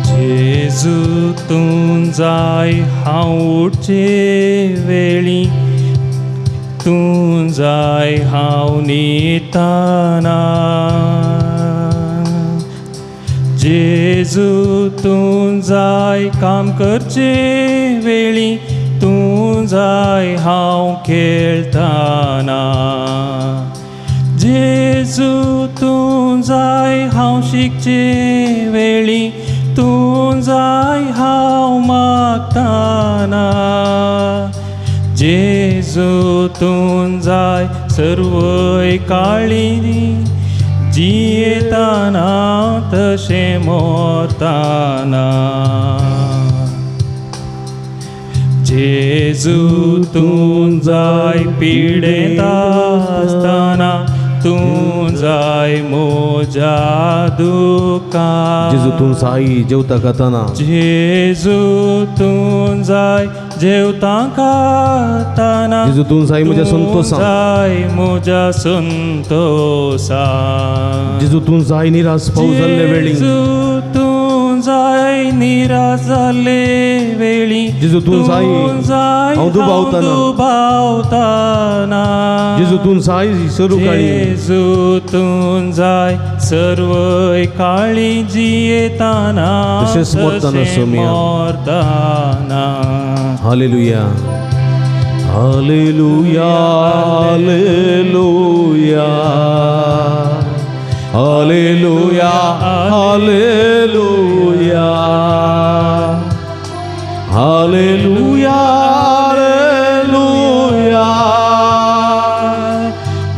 जेजू तूं जाय हांव उठचे वेळी, तूं जाय हांव न्हिदतना. जेजू तूं जाय काम करचे वेळी, तूं जाय हांव खेळतना. जेजू तूं जाय हांव शिकचे वेळी, तूं जाय हांव मागतना. जेजू तूं जाय सर्वय काळी, जियेतना तशें मोरतना. जेजू तूं जाय पिडेंत आसतना, तूं जाय म्हज्या दुखान.
जेजू तूं जाय जेवता खातना.
जेजू तूं जाय जेवता खातना.
जेजू तूं जाय म्हज्या संतोसान.
जाय म्हज्या संतोसान.
जेजू तूं जाय निराश पावस जाल्ले वेळी.
जेजू तूं जाय निराश जाल्ले वेळी.
जेजू तूं जाय हांव दुबावतना.
दुबावतना.
जेजू तूं जाय सर्व काळी.
जेजू तूं जाय सर्वय काळी जियेतना
तशेंच मरतना सोम्या.
मरतना.
हालेलुया हालेलुया हालेलुया हालेलुया हालेलुया हालेलुया हालेलुया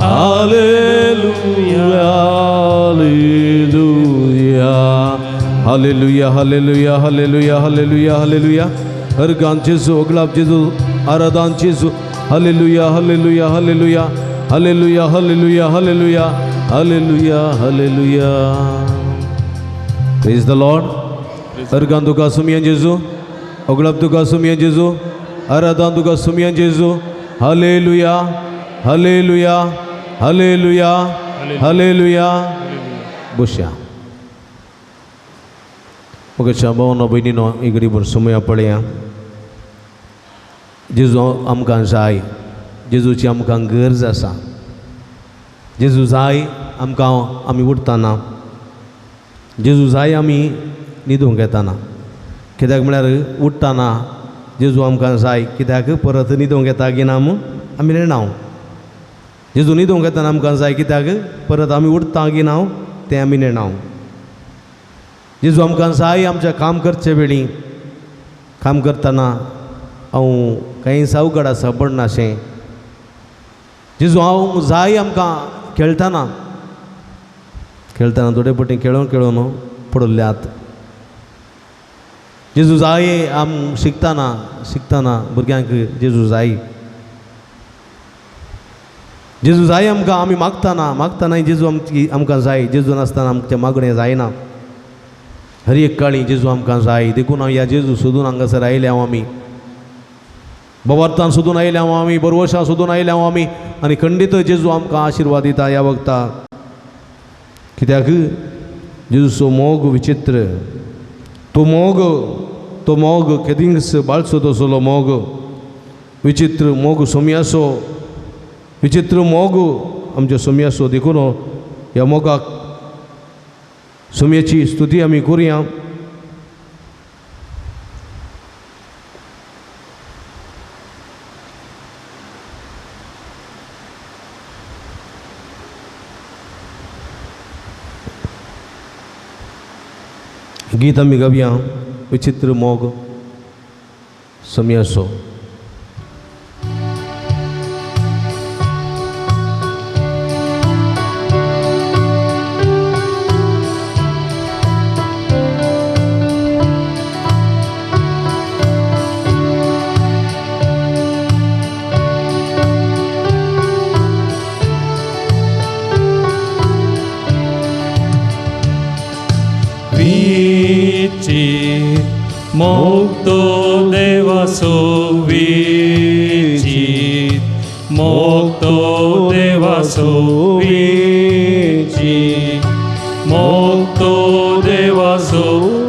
हालेलुया hallelujah. Hallelujah hallelujah hallelujah hallelujah hallelujah. Organ जेजू ओगलाब जेजू आराधान जेजू. Hallelujah hallelujah hallelujah hallelujah hallelujah hallelujah hallelujah hallelujah. Praise the Lord. Organ तुका सुमयान जेजू ओगलाब तुका सुमयान जेजू आराधान तुका सुमयान जेजू. Hallelujah hallelujah hallelujah hallelujah. बसया मगाच्या भावना भयणीनो इगडीभर सुमया पळया. जेजू आमकां जाय, जेजूची आमकां गरज आसा. जेजू जाय आमकां आमी उठतना, जेजू जाय आमी न्हिदूंक येतना. कित्याक म्हळ्यार उठ्ठना जेजू आमकां जाय, कित्याक परत न्हिदूंक येता की ना आमी नेणाव. जेजू न्हिदूंक येतना आमकां जाय, कित्याक परत आमी उठता की ना तें आमी नेणाव. जेजू आमकां जाय आमच्या काम करचे वेळी, काम करतना हांव कांय सावगड आसा पडनाशें. जेजू हांव जाय आमकां खेळटना, खेळटना थोडे पटी खेळोन खेळोन पडल्यात. जेजू जाय आम शिकतना, शिकतना भुरग्यांक जेजू जाय. जेजू जाय आमकां आमी मागतना, मागतना जेजू आमची आमकां जाय. जेजू नासतना आमचें मागणें जायना. हर एक काळी जेजू आमकां जाय. देखून हांव ह्या जेजू सोदून हांगासर आयले हांव आमी बवार्थान सोदून आयले हांव आमी बरवशां सोदून आयले हांव आमी. आनी खंडीत जेजू आमकां आशिर्वाद दिता ह्या वखता. कित्याक जेजूचो मोग विचित्र, तो मोग, तो मोग केदींच बाळसो तसलो मोग विचित्र मोग सोम्यासो, विचित्र मोग आमच्या सोम्यासो. देखून ह्या मोगाक सोम्याची स्तुती आमी करुया. गीत आमी गावया विचित्र मोग सोम्यासो.
मोगतो देवासो विचित, मोगतो देवासो विचित, मोगतो देवासो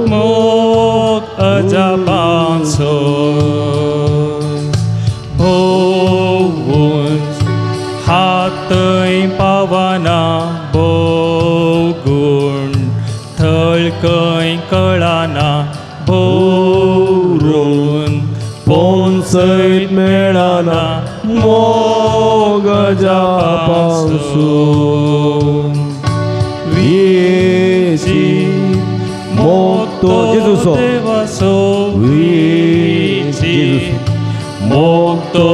मोग अजापांसो. भोवून हातय पावना भोगूण थळकय कळना भोरून
पोनसयत मेळना मोग अजापांसो. विचित मोगतो जेजूचो
देवासो विचित, मोगतो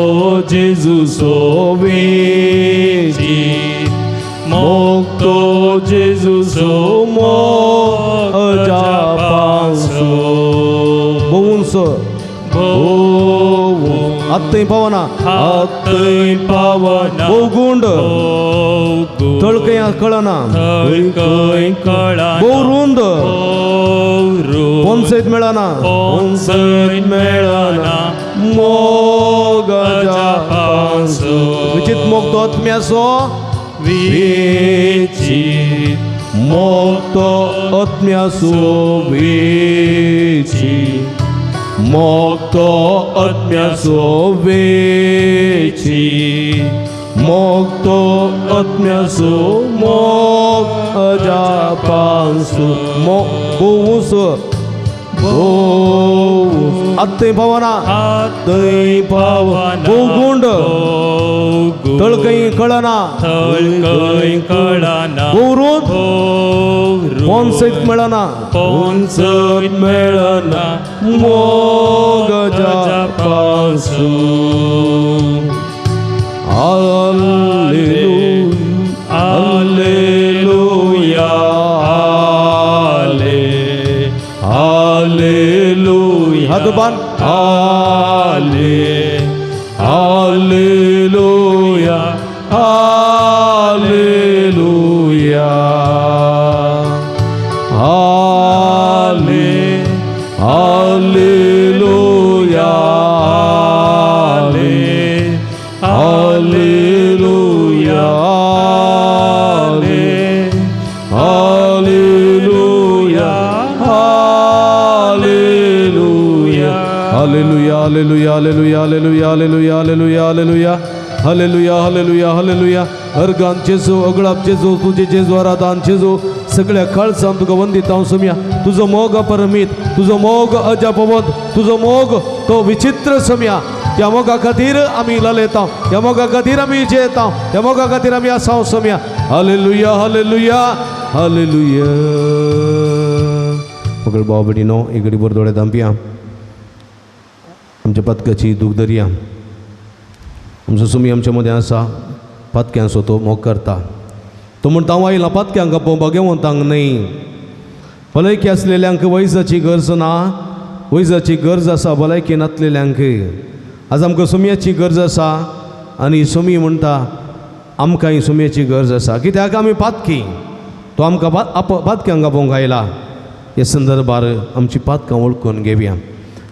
जेजूचो विचित, मोगतो जेजूचो मोग
अजापांसो. भोवूनसो भोवून आत्तय पावना, आत्तय पावना भोवगुंड तळकय कळना,
थळकय कळना
भोवरुंद पोनसयत मेळना,
पोनसयत मेळना
मोग अजापांसो. विचित मोग तो आत्म्यासो
विचित,
मोग तो आत्म्यासो विचित, मोग तो आत्म्यासो विचित, मोग तो आत्म्यासो मोग अजापांसो. भोवूसो भोवूस आत्तय पावना, आत्तय पावना भोवगुंड तळकय कळना,
थळकय कळना
भोवरून पोनसयत मेळना,
पोनसयत मेळना
मोग अजापांसो. Hallelujah hallelujah दुबान हाले हालेलुया हालेलुया हाले हालेलुया हाले हालेलुया हाले हालेलुया हालेलुया हालेलुया हालेलुया हालेलुया हालेलुया हालेलुया हालेलुया हालेलुया हालेलुया हालेलुया हालेलुया. अर्गान जेजू अगळाप जेजू तुजे जेजू आराधान जेजू सगळ्या काळजान तुका वंदित हांव सोमया. तुजो मोग अपरमीत, तुजो मोग अजापवंत, तुजो मोग तो विचित्र सोमया. त्या मोगा खातीर आमी ललयता, त्या मोगा खातीर आमी जेता, त्या मोगा खातीर आमी आसा सोमया. हालेलुया हालेलुया हालेलुया. मगळ भाव भयणीनो एक घडी बरो दोळे धांपया, आमच्या पातकाची दूख धरया. आमचो सुमी आमच्या मदें आसा, पातक्यांचो तो मोग करता. तो म्हणटा हांव आयला पातक्यांक आपोवपाक घेवंतांक न्हय. भलायकी आसलेल्यांक वैजाची गरज ना, वैजाची गरज आसा भलायकी नासलेल्यांक. आज आमकां सुमयाची गरज आसा आनी सुमी म्हणटा आमकां ही सुमयाची गरज आसा कित्याक आमी पातकी. तो आमकां पातक्यांक आपोवंक आयला. ह्या संदर्भार आमची पातकां वळखून घेवया.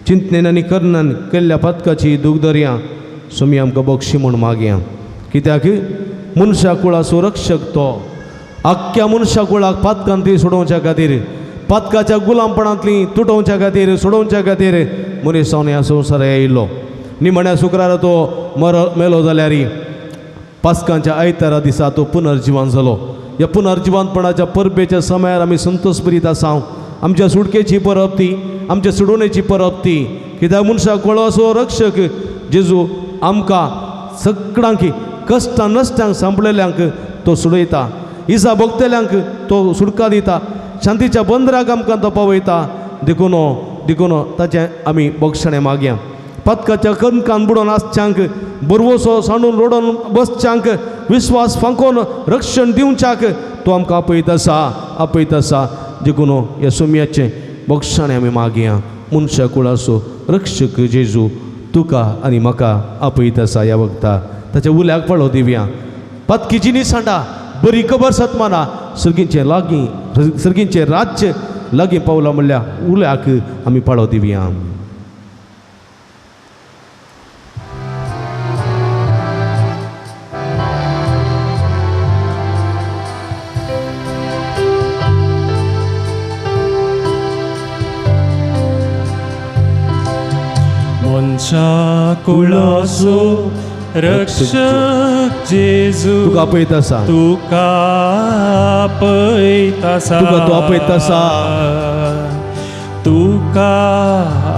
चिंतनेन आनी करणान केल्ल्या पातकाची दूख धरया. सुमी आमकां बक्षी म्हूण मागया कित्याक मनशा कुळाचो रक्षक तो. आख्ख्या मनशा कुळाक पातकांतली सोडोवच्या खातीर, पातकाच्या गुलामपणांतली तुटोवच्या खातीर, सोडोवच्या खातीर मनीस जावन ह्या संवसाराक आयिल्लो. निमण्या शुक्रारा तो मेलो जाल्यार पास्कांच्या आयतारा दिसा तो पुनर्जिवन जालो. ह्या पुनर्जिवनपणाच्या परबेच्या समयार आमी संतोष भरीत आसा. आमच्या सुटकेची परब ती, आमच्या सोडोवणेची परब ती. कित्याक मनशाक कुळाचो रक्षक जेजू आमकां सगळ्यांक कश्टां नश्टांक सांपडलेल्यांक तो सोडयता, इजा भोगतल्यांक तो सुटका दिता, शांतीच्या बंदराक आमकां तो पावयता. देखून देखून ताचें आमी बक्षणें मागया. पातकाच्या कणकान बुडोवन आसच्यांक, बरवसो सांडून रोडोन बसच्यांक, विस्वास फांकोन रक्षण दिवच्याक तो आमकां आपयत आसा, आपयत आसा. देखून ह्या सोम्याचें बक्षणें आमी मागया. मनशा कुळाचो रक्षक जेजू तुका आनी म्हाका आपयत आसा. ह्या वखता ताच्या उल्याक पळो दिवया. पातकी जिनी सांडा बरी खबर सतमाना सर्गींचें लागीं, सर्गींचें राज्य लागीं पावलां म्हणल्यार उल्याक आमी पाळो दिवया.
मनशा कुळाचो रक्षक जेजू
तुका आपयत आसा,
तुका आपयत आसा,
तुका तो आपयत आसा,
तुका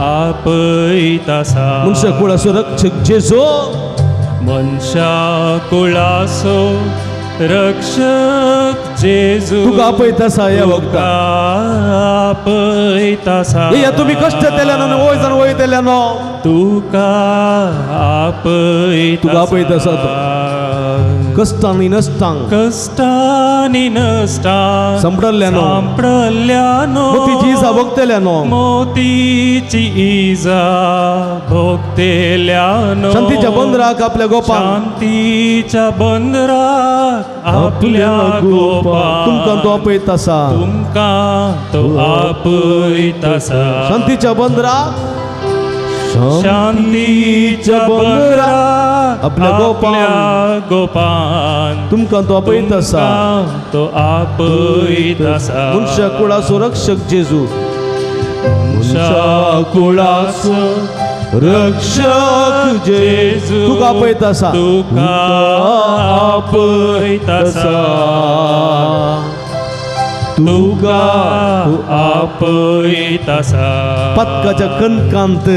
आपयत आसा.
मनशा कुळाचो रक्षक जेजू,
मनशा कुळाचो रक्षक जेजू
तुका आपयत आसा. ह्या वखता
आपयत आसा.
या तुमी कश्ट केल्यानो, वय जावन वयतल्यानो,
तुका आपयत
तुका आपयत आसा. कश्टांनी नश्टांक,
कश्टांनी नश्टांक
सांपडल्ल्यानो,
सांपडल्ल्यानो,
मोतीची इजा भोगतल्यानो,
मोतीची इजा भोगतल्यानो,
शांतीच्या बंदराक आपल्या गोपान,
शांतीच्या बंदराक आपल्या गोपान,
तुमकां तो आपयत आसा,
तुमकां तो आपयत आसा.
शांतीच्या बंदराक,
शांतीच्या बंदराक
आपल्या गोपान,
गोपान,
तुमकां तो आपयत आसा,
तो आपयत आसा.
मनशा कुळाचो रक्षक जेजू,
मनशा कुळाचो
रक्षक जेजू तुका आपयत आसा,
तुका आपयत आसा,
तुका
आपयत आसा.
पातकाच्या कणकांत,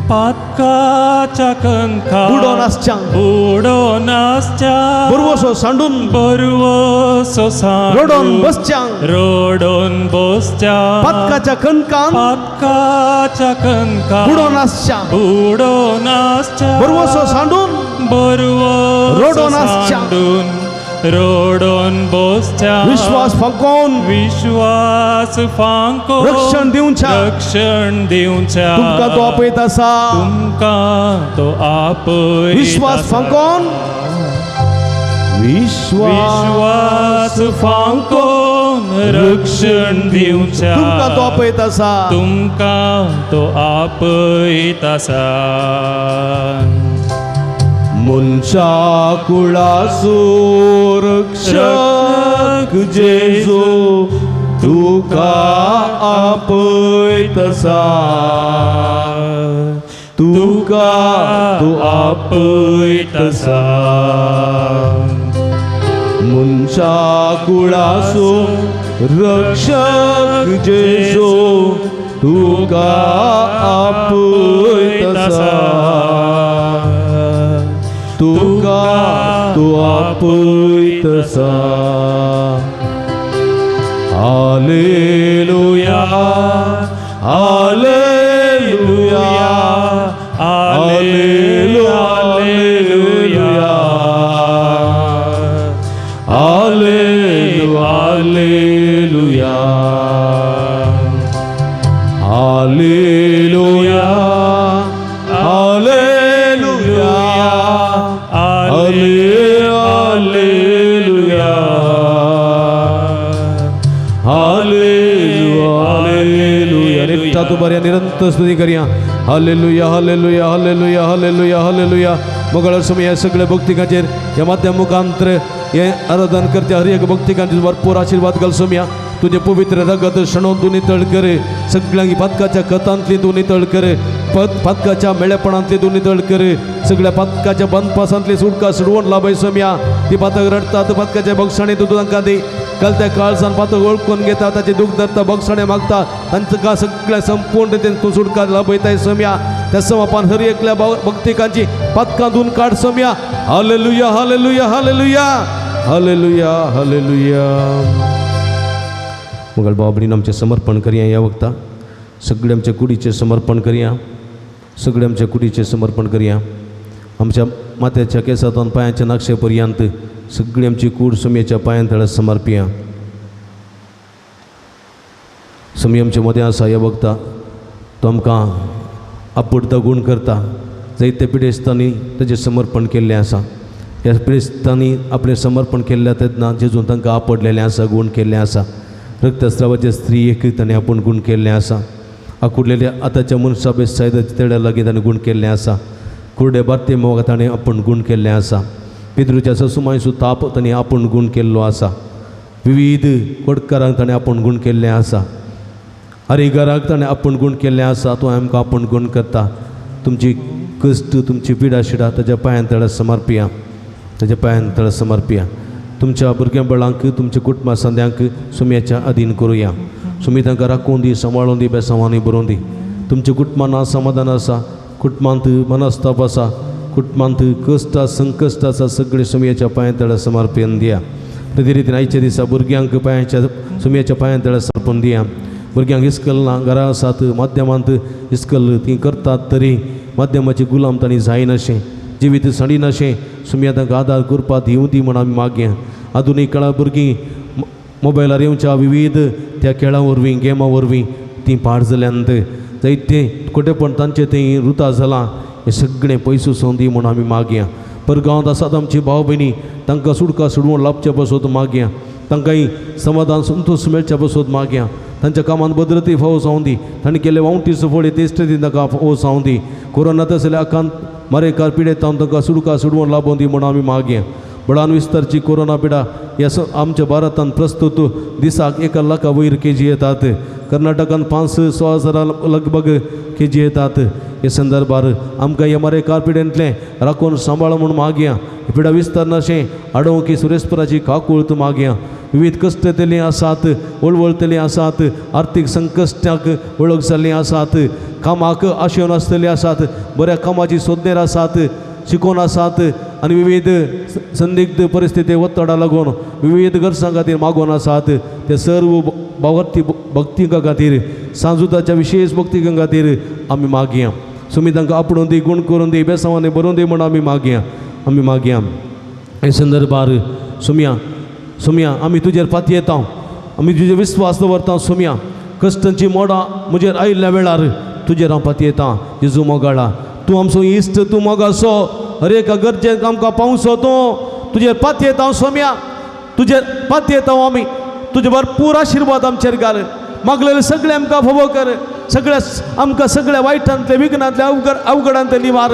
पातकाच्या कणकांत
बुडोवन आसच्यांक,
बुडोवन आसच्यांक,
बरवसो सांडून,
बरवसो सांडून,
रडोन बसच्यांक,
रडोन बसच्यांक,
पातकाच्या कणकांत,
पातकाच्या कणकांत,
बुडोवन आसच्यांक,
बुडोवन आसच्यांक,
बरवसो सांडून,
बरवसो
रडोन आसच्यांक,
सांडून, रडोन बसच्या
विश्वास फांकोन
विश्वास फांको
रक्षण दिवच्या
रक्षण दिवच्या
तुमकां तो आपयत आसा
तुमकां तो आपयत
विश्वास
आसा.
फांकोन विश्वास
विश्वास फांकोन रक्षण दिवच्या
तुमकां तो आपयत आसा
तुमकां तो आपयत आसा.
मनशा कुळासो रक्षक जेजू तुका आपयत आसा तुका तो आपयत आसा. मनशा कुळासो रक्षक जेजू तुका आपयत आसा तुका तो आपयत आसा. हालेलुया हालेलुया हालेलुया हालेलुया हालेलुया हालेलुया हालेलुया हालेलुया हालेलुया हालेलुया. नित्या तू बऱ्या निरंतर स्तुती करया. हालेलुया हालेलुया हालेलुया हालेलुया हालेलुया. मोगळ समय ह्या सगळ्या भक्तिकांचेर ह्या माध्यम मुखांतर हे आराधन करच्या हर एक भक्तिकांचेर भरपूर आशिर्वाद घाल सोमया. तुजें पवित्र रगत शणोवन तूं नितळ कर सगळ्यांक पातकाच्या कथांतली तूं नितळ कर पातकाच्या मेळेपणांतली तूं नितळ कर सगळ्या पातकाच्या बंदपासांतली सुटका सोडवून लाभय सोमया. ती पातक रडटात पातकाच्या बक्षाणे तूं तांकां दी. कल त्या काळजान पातक वळखून घेता ताचे दूख धरता बक्षाणे मागता तांकां सगळ्या संपूर्ण रितीन तूं सुटका लाभयताय सोमया. त्या समापान हर एकल्या भक्तिकांची पातकां धुवन काड सोमया. हालेलुया हालेलुया हालेलुया हालेलुया हालेलुया. मुगल बाबडीन आमचें समर्पण करया ह्या वखता सगळे आमच्या कुडीचें समर्पण करया सगळे आमच्या कुडीचें समर्पण करया. आमच्या माथ्याच्या केसांतून पांयाच्या नाक्षे पर्यंत सगळी आमची कूड सुमयेच्या पांयान तळा समर्पिया. सुमी आमचे मदें आसा ह्या वखता तो आमकां आपुडता गूण करता. जायते पिडेस्तांनी ताजें समर्पण केल्लें आसा. ह्या पिडेस्तांनी आपलें समर्पण केल्लें तेन्ना जेजून तांकां आपडलेलें आसा गूण केल्लें आसा. रक्तस्रावाचे स्त्री एक ताणें आपूण गूण केल्लें आसा. आकुडलेल्या आतांच्या मनशा बेसायदाच्या तेड्या लागीं ताणें गूण केल्लें आसा. कुर्डे बारते मोगा ताणें आपूण गूण केल्लें आसा. पिद्रूच्या ससुमायसो ताप ताणें आपूण गूण केल्लो आसा. विविध कोटकारांक ताणें आपूण गूण केल्लें आसा. हरिघराक ताणें आपूण गूण केल्लें आसा. तूं आमकां आपूण गूण करता. तुमची कश्ट तुमची पिडा शिडा ताज्या पांयान तळा समर्पिया ताज्या पांयान तळा समर्पिया. तुमच्या भुरग्यां बळांक तुमच्या कुटुंबा संद्यांक सुम्याच्या अधीन करुया. सुमी तांकां राखून दी सांबाळून दी बेसांवांनी बरोवन दी. तुमच्या कुटुंबान समाधान आसा कुटुंबांत मनस्ताप आसा कुटुंबांत कश्ट संकश्ट आसा सगळे सुमयेच्या पांयां तळा समर्पण दिया. ते रितीन आयच्या दिसा भुरग्यांक पांयाच्या सुमयेच्या पांयां तळा समर्पण दिया. भुरग्यांक इस्कल ना घरा आसात माध्यमांत इस्कल ती करतात तरी माध्यमाची गुलाम तांणी जायनाशें जिवीत सांडिनाशें सुमया तांकां आदार करपाक दिवं दी म्हूण आमी मागया. आधुनीक काळार भुरगीं मोबायलार येवच्या विविध त्या खेळां वरवीं गेमां वरवीं तीं पाड जाल्यांत जायते खोटेपण तांचें थंय रुता जालां हें सगळें पयसो सोंदी म्हूण आमी मागया. परगांवांत आसात आमची भाव भयणी तांकां सुटका सोडवून लाबच्या पासत मागया. तांकांय समाधान संतोश मेळच्या पासत मागया. तांच्या कामांत भद्रती फावो जावं दी. तांणी केल्ले वावटीचो फळ तेच रितीन तांकां फावो जावं दी. कोरोना तसल्या आकांत मारेकार पिडेतावन तांकां सुटका सोडवून लाबोवन दी म्हूण आमी मागया. बळान विस्तारची कोरोना पिडा ह्या आमच्या भारतांत प्रस्तुत दिसाक 1 लाखा वयर केजी येतात. कर्नाटकांत 5-6 हजारा लगभग केजी येतात. हे संदर्भार आमकां ह्या मारेकार पिडेंतलें राखून सांबाळ म्हूण मागया. पिडा विस्तारनाशें आडोवंक सुरेस्पराची काकूळत मागया. विविध कश्टतलीं आसात वळवळतलीं आसात आर्थीक संकश्टाक वळख जाल्लीं आसात कामाक आशेवन आसतलीं आसात बऱ्या कामाची सोदनेर आसात शिकोवन आसात आनी विविध संदिग्ध परिस्थिती ಒತ್ತಡ लागून विविध गरजां खातीर मागोवन आसात ते सर्व भावार्थी भक्तिकां खातीर सांजुताच्या विशेष भक्तिकां खातीर आमी मागया. सुमी तांकां आपडून दी, गुण करून दी, बेसांवांनी बरोवन दी म्हूण आमी मागया, आमी मागया. हे संदर्भार सोम्या सोम्या आमी तुजेर पातयेता, आमी तुजेर विस्वास दवरता सोम्या. कश्टांची मोडां म्हजेर आयिल्ल्या वेळार तुजेर हांव पातयेता जेजू मोगाळा. तूं आमचो इश्ट, तूं मोगासो, हर एका गरजेक आमकां पावसो तूं. तुजेर पातयेता सोम्या, तुजेर पातयेता आमी. तुजे भरपूर आशिर्वाद आमचेर घाल, मागलेले सगळे आमकां फावो कर, सगळ्या आमकां सगळ्या वायटांतले विघ्नांतले अवघडांतले निवार.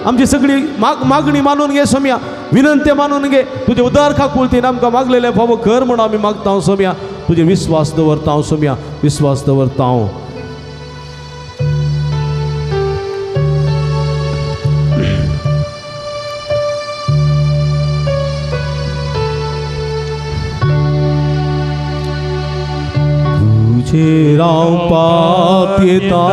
आमची सगळी मागणी मानून घे सोम्या, विनंती मानून घे. तुजे उदार काकुळतीन आमकां मागलेले फावो कर म्हणून आमी मागता सोम्या. तुजे विस्वास दवरता सोम्या, विस्वास दवरता. तुजेर हांव पातयेता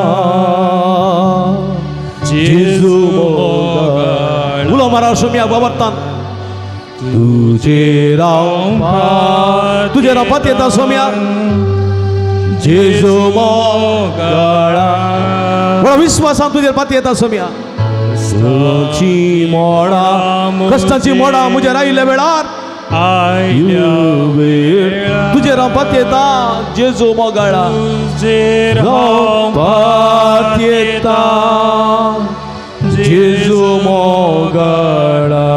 जेजू मोगाळ. उलो मारा सोम्या बाबरतान. तुजेर हांव पातयेता सोम्या जेजू मोगाळा. बरो विस्वासान तुजेर पातयेता सोम्या. कश्टांची मोडां म्हजेर आयिल्ल्या वेळार तुजेर हांव पातयेता जेजू मोगाळा. तुजेर हांव पातयेता जेजू मोगाळा.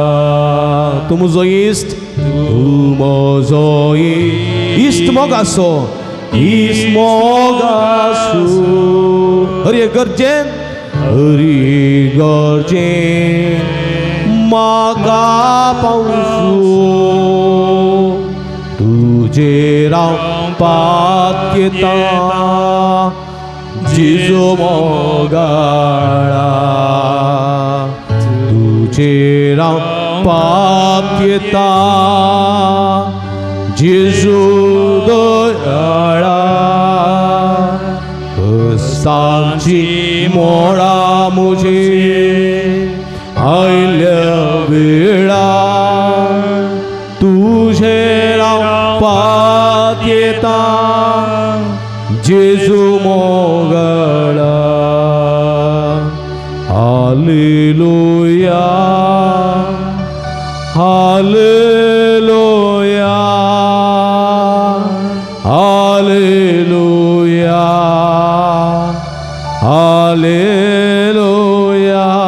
तूं म्हजो इश्ट, तूं म्हजो इश्ट मोगासो, इश्ट मोगासो. हर एक गरजेन, हर एक गरजेन म्हाका पावसो. तुजेर हांव पातयेता जेजू मोगाळा. तुजेर हांव पातयेता जेजू दयाळा. कश्टांची मोडां म्हजेर आयल्या वेळार तुजेर हांव पातयेता जेजू मोगाळा. हालेलुया हालेलुया हालेलुया हालेलुया हालेलुया हालेलुया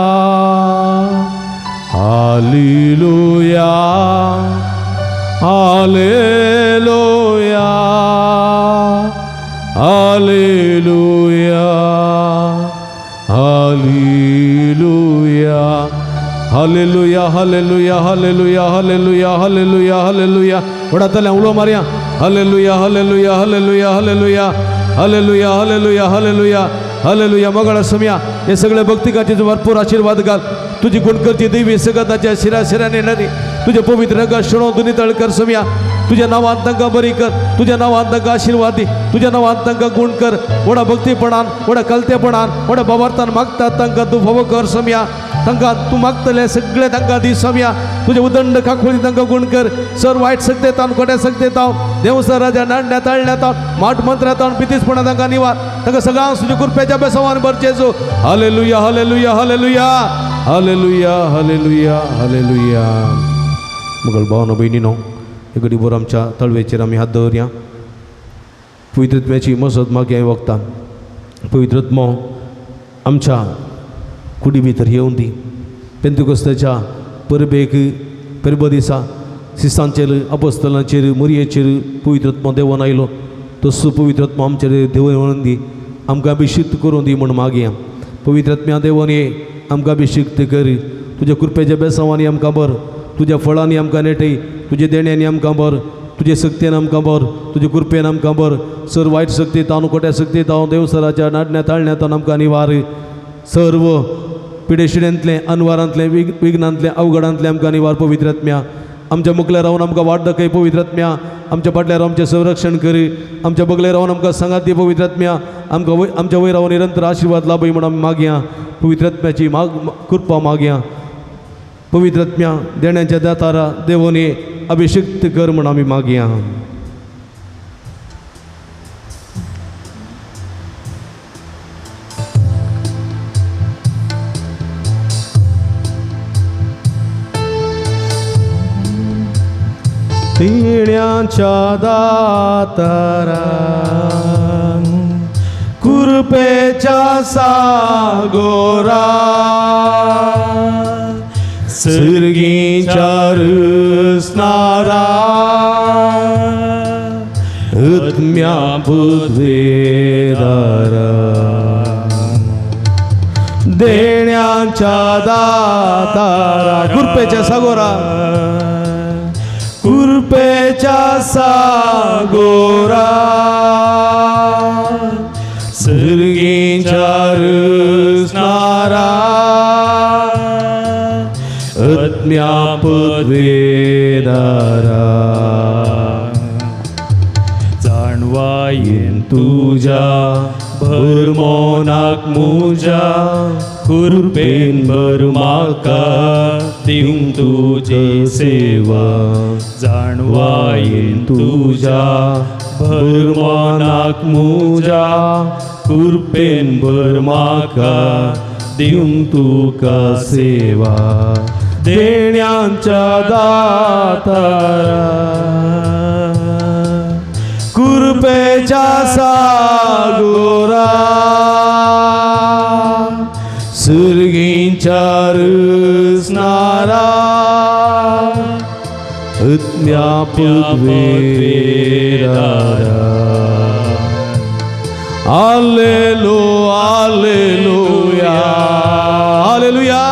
हालेलुया हालेलुया हालेलुया हालेलुया हालेलुया हालेलुया हालेलुया हालेलुया. व्हडा तल्या उलो मारया. हालेलुया हालेलुया हालेलुया हालेलुया हालेलुया हालेलुया हालेलुया हालेलुया. मगळा सोम्या हे सगळे भक्तिकाचे भरपूर आशिर्वाद घाल. तुजी गुणकरची देवी सगळ्याच्या शिरा शिराने येणारी तुझे पवित्र रंगा शिणो दुनितळ कर सोम्या. तुझ्या नावान तांकां बरी कर, तुझ्या नावान तांकां आशिर्वाद दी, तुझ्या नावान तांकां गुण कर. व्हडा भक्तीपणान, व्हडा कलतेपणान, व्हडा बाबार्थान मागतात तांकां तूं फावो कर सोम्या. तांकां तूं मागतले सगळे तांकां दी सोम्या. तुजे उदंड काकुळी तांकां गुण कर. सर वायट सक्तेतावन, खोट्या सक्तेतावन, देवसर राजा नाडण्या ताळण्यातावन, माट मंत्रातावन, पितीसपणा तांकां निवार. तांकां सगळ्यांक तुज्या कृपेच्या बेसावान भरचेजो. हालेलुया हालेलुया हालेलुया हालेलुया हालेलुया हालेलुया. मगळ भावनो भयणीनो, हे घडीभर आमच्या तळवेचेर आमी हात दवरया. पवित्रत्म्याची मजत मागया वखदान. पवित्रत्मो आमच्या कुडी भितर येवन दी. पेंतुकोस्ताच्या परबेक परबो दिसा सिसांचेर, अपोस्तलांचेर, मुरयेचेर पवित्रत्मो देवोन आयलो. तसो पवित्रत्मो आमचेर देवोन दी, आमकां अभिषिक्त करून दी म्हूण मागया. पवित्रत्म्या देवोन ये, आमकां अभिषिक्त कर. तुज्या कृपेच्या बेसांवांनी आमकां बर, तुज्या फळांनी आमकां नेटय, तुज्या देण्यांनी आमकां बर, तुजे सक्तेन आमकां बर, तुजे कृपेन आमकां बर. सर वायट सक्ती तावन, खोट्या सक्ती तावन, देवसराच्या नाडण्या ताळण्या तावन आमकां निवार. सर्व पिडेशिड्यांतलें, अनवारांतलें, विघ्नांतलें, अवघडांतलें आमकां निवार पवित्रत्म्या. आमच्या मुखल्या रावन आमकां वाट दाखय पवित्रत्म्या. आमच्या फाटल्या रावन आमचें संरक्षण करी. आमच्या बगले रावन आमकां सांगात दी पवित्रत्म्या. आमकां वय आमच्या वयर रावन निरंतर आशिर्वाद लाभय म्हूण आमी मागया. पवित्रत्म्याची कृपा मागया. पवित्रत्म्या देण्याच्या दातारा देवोनी अभिषिक्त कर म्हूण आमी मागया. देण्यांच्या दातारा कृपेच्या सागोरा सर्गीच्या रसनारा आत्म्या पदवेदारा देण्यांच्या दातारा कृपेच्या सागोरा कृपेच्या सागोरा सर्गीच्या रसनारा आत्म्या पदवेदारा
जाणवायेन तुज्या भरमोनाक मुज्या कृपेन भर म्हाका दिवंक तुजी सेवा जाणवायेन तुज्या भरमोनाक मुज्या कृपेन भर म्हाका दिवंक तुका सेवा
देण्यांच्या दातारा कृपेच्या सागोरा सर्गीच्या रसनारा आत्म्या पदवेदारा आलेलो आलेलुया आलेलुया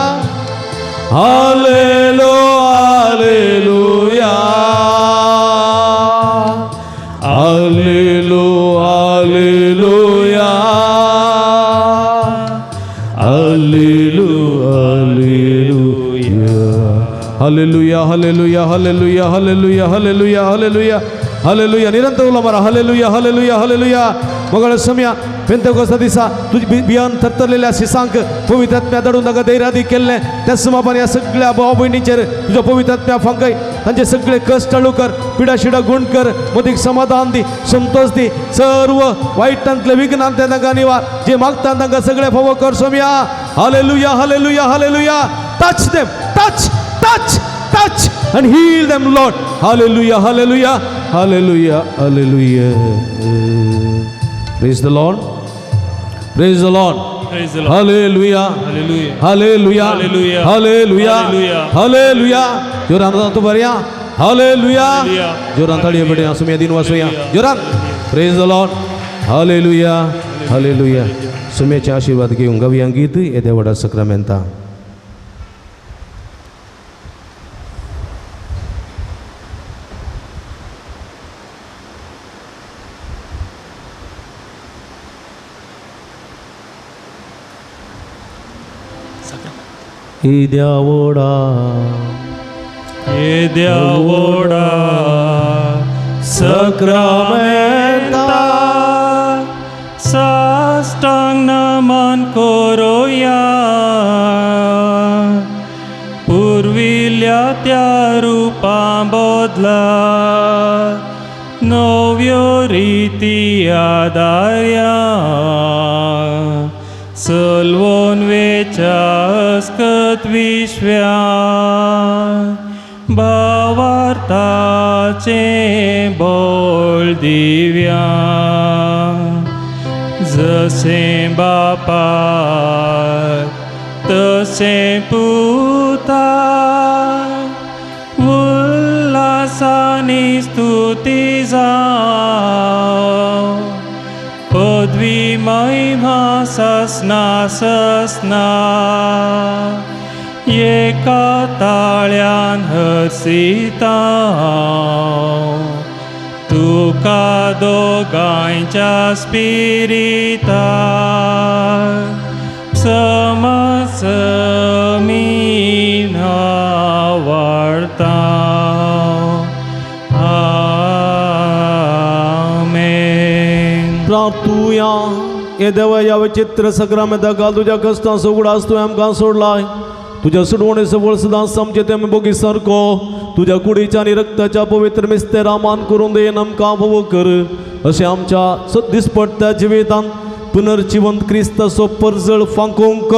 आलेलो आलेलुया आलेलो आलेलुया आलेलो आलेलुया hallelujah hallelujah hallelujah hallelujah hallelujah hallelujah hallelujah निरंतर उलो मारा हल्लेलुया हल्लेलुया हल्लेलुया. मगळ सम्या पेंतेकोस्ता दिसा तुझी बियान थरथरलेल्या शिसांक पवित्र आत्म्या दडून ताका धैर्यादी केल्लें त्या सुमापान ह्या सगळ्या भाव भयणींचेर तुज्या पवित्र आत्म्या फांकय तांचे सगळे कश्ट टाळू कर पिडा शिडा गुण कर मदीक समाधान दी संतोष दी सर्व वायटांतले विघ्नान ते तांकां निवार जे मागता तांकां सगळे फावो कर Saumya. Hallelujah hallelujah hallelujah. Touch them, touch, touch, touch and heal them, Lord. Hallelujah, hallelujah, hallelujah, hallelujah. Praise the Lord. Praise the Lord.
Praise the Lord.
Hallelujah.
Hallelujah.
Hallelujah.
Hallelujah.
Hallelujah.
Hallelujah.
Hallelujah. जोरान तो बरिया. Hallelujah.
Hallelujah.
जोरान ताळयो पेटया सुम्या दिन वासुया. जोरान. Praise the Lord. Hallelujah. Hallelujah. सुम्याचे आशीर्वाद घेऊन गावया गीत येद्या व्हडा सक्रामेंता. येद्या व्हडा
येद्या व्हडा सक्रामेंता साष्टांग नमन करोया पुर्विल्ल्या त्या रुपा बदला नव्यो रिती आदार्या सलवोन वेच्या अस्कत विश्व्या भावार्थाचें बोल दिव्या जशें बापाक तशें पुताक उल्हासानी स्तुती जावं पदवी महिमा ससना ससना एका ताळ्यान हर्षिता तुका दोगांयच्या स्पिरिता समसमीन वाडता. आमेन.
प्रार्थुया. हे देवा ह्या विचित्र सक्रामेंता घाल तुज्या कश्टांचो उगडास तुवें आमकां सोडलाय तुज्या सुडवणेचो वळ सदांच आमचे ते बोगी सारको तुज्या कुडीच्या आनी रक्ताच्या पवित्र मिस्तेरा मान करून then आमकां भोव कर अशें आमच्या दिसपडट्या जिवितांत पुनर्जिवंत क्रिस्ताचो परजळ फांकोवंक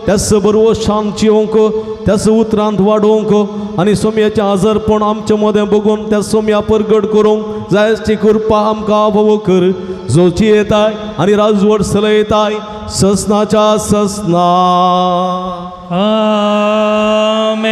त्याच बरोबर शांत जिवंक त्याच उतरांत वाडोवंक आनी सोम्याचें आजारपण आमचे मदें बघून त्या सोम्या परगट करूंक जायची कृपा आमकां भोव कर जो जियेताय आनी राजवट चलयताय ससनाच्या ससना.
आमेन.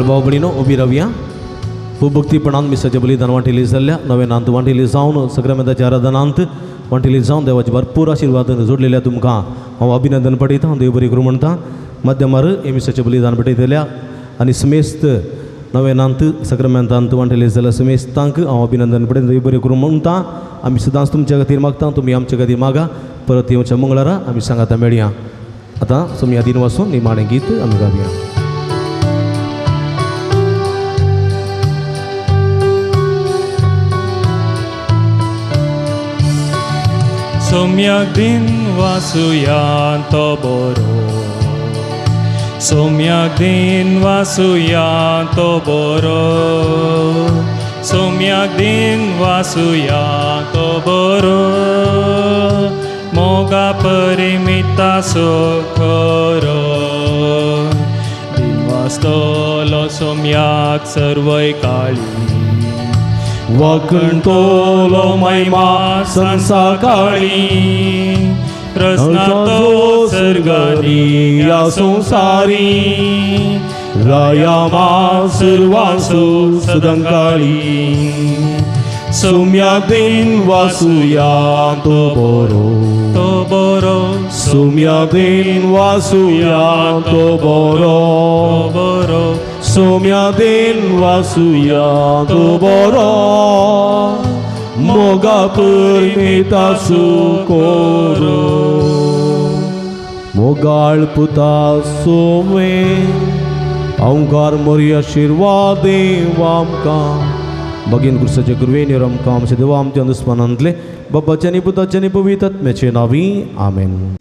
भाव भयणीनो उबी रावया. खूब भक्तीपणान मिसाचें बलिदान वांटिली जाल्ल्या नवेनांत वांटिली जावन सक्रमेंताच्या आराधनांत वांटिली जावन देवाचे भरपूर आशिर्वादान जोडलेल्या तुमकां हांव अभिनंदन पडयता. देव बरी करूं म्हणटा. मध्यमार हे मिसाचें बलिदान भेटयतल्या आनी समेस्त नवेनांत सक्रमेंतांत वांटिली जाल्ल्या समेस्तांक हांव अभिनंदन पडयता. देव बरी करूं म्हणटा. आमी सदांच तुमच्या खातीर मागता, तुमी आमच्या खातीर मागा. परत येवच्या मंगळारा आमी सांगाता मेळया. आतां सोमया दिन वासून निमाणें गीत आमी गावया.
सोम्याक दिन वासुया तो बरो, सोम्याक दिन वासुया तो बरो, सोम्याक दिन वासुया तो बरो, मोगा परिमिता सो खरो, दिन वासतलो सोम्याक सर्वय काळी, वाकणतोलो महिमा संसाकाळी, प्रस्नातो सर्गानी या संसारी, रायामा सर्वासो सदंकाळी,
सोम्या दिन वासुया तो बरो,
तो बरो,
सोम्या दिन वासुया तो बरो,
बरो,
सोम्या दिन वासुया तो बरो, मोगा परिमिता सुकोरो, मोगाळ पुता सोमे अंकार मोरी आशिर्वाद देव आमकां बगीन कुर्साचे गुरवेन आमकां आमच्या देवा आमच्या दुस्मानांतले बाबाच्या आनी पुताच्या आनी पवित्र आत्म्याचे नांवी आमेन.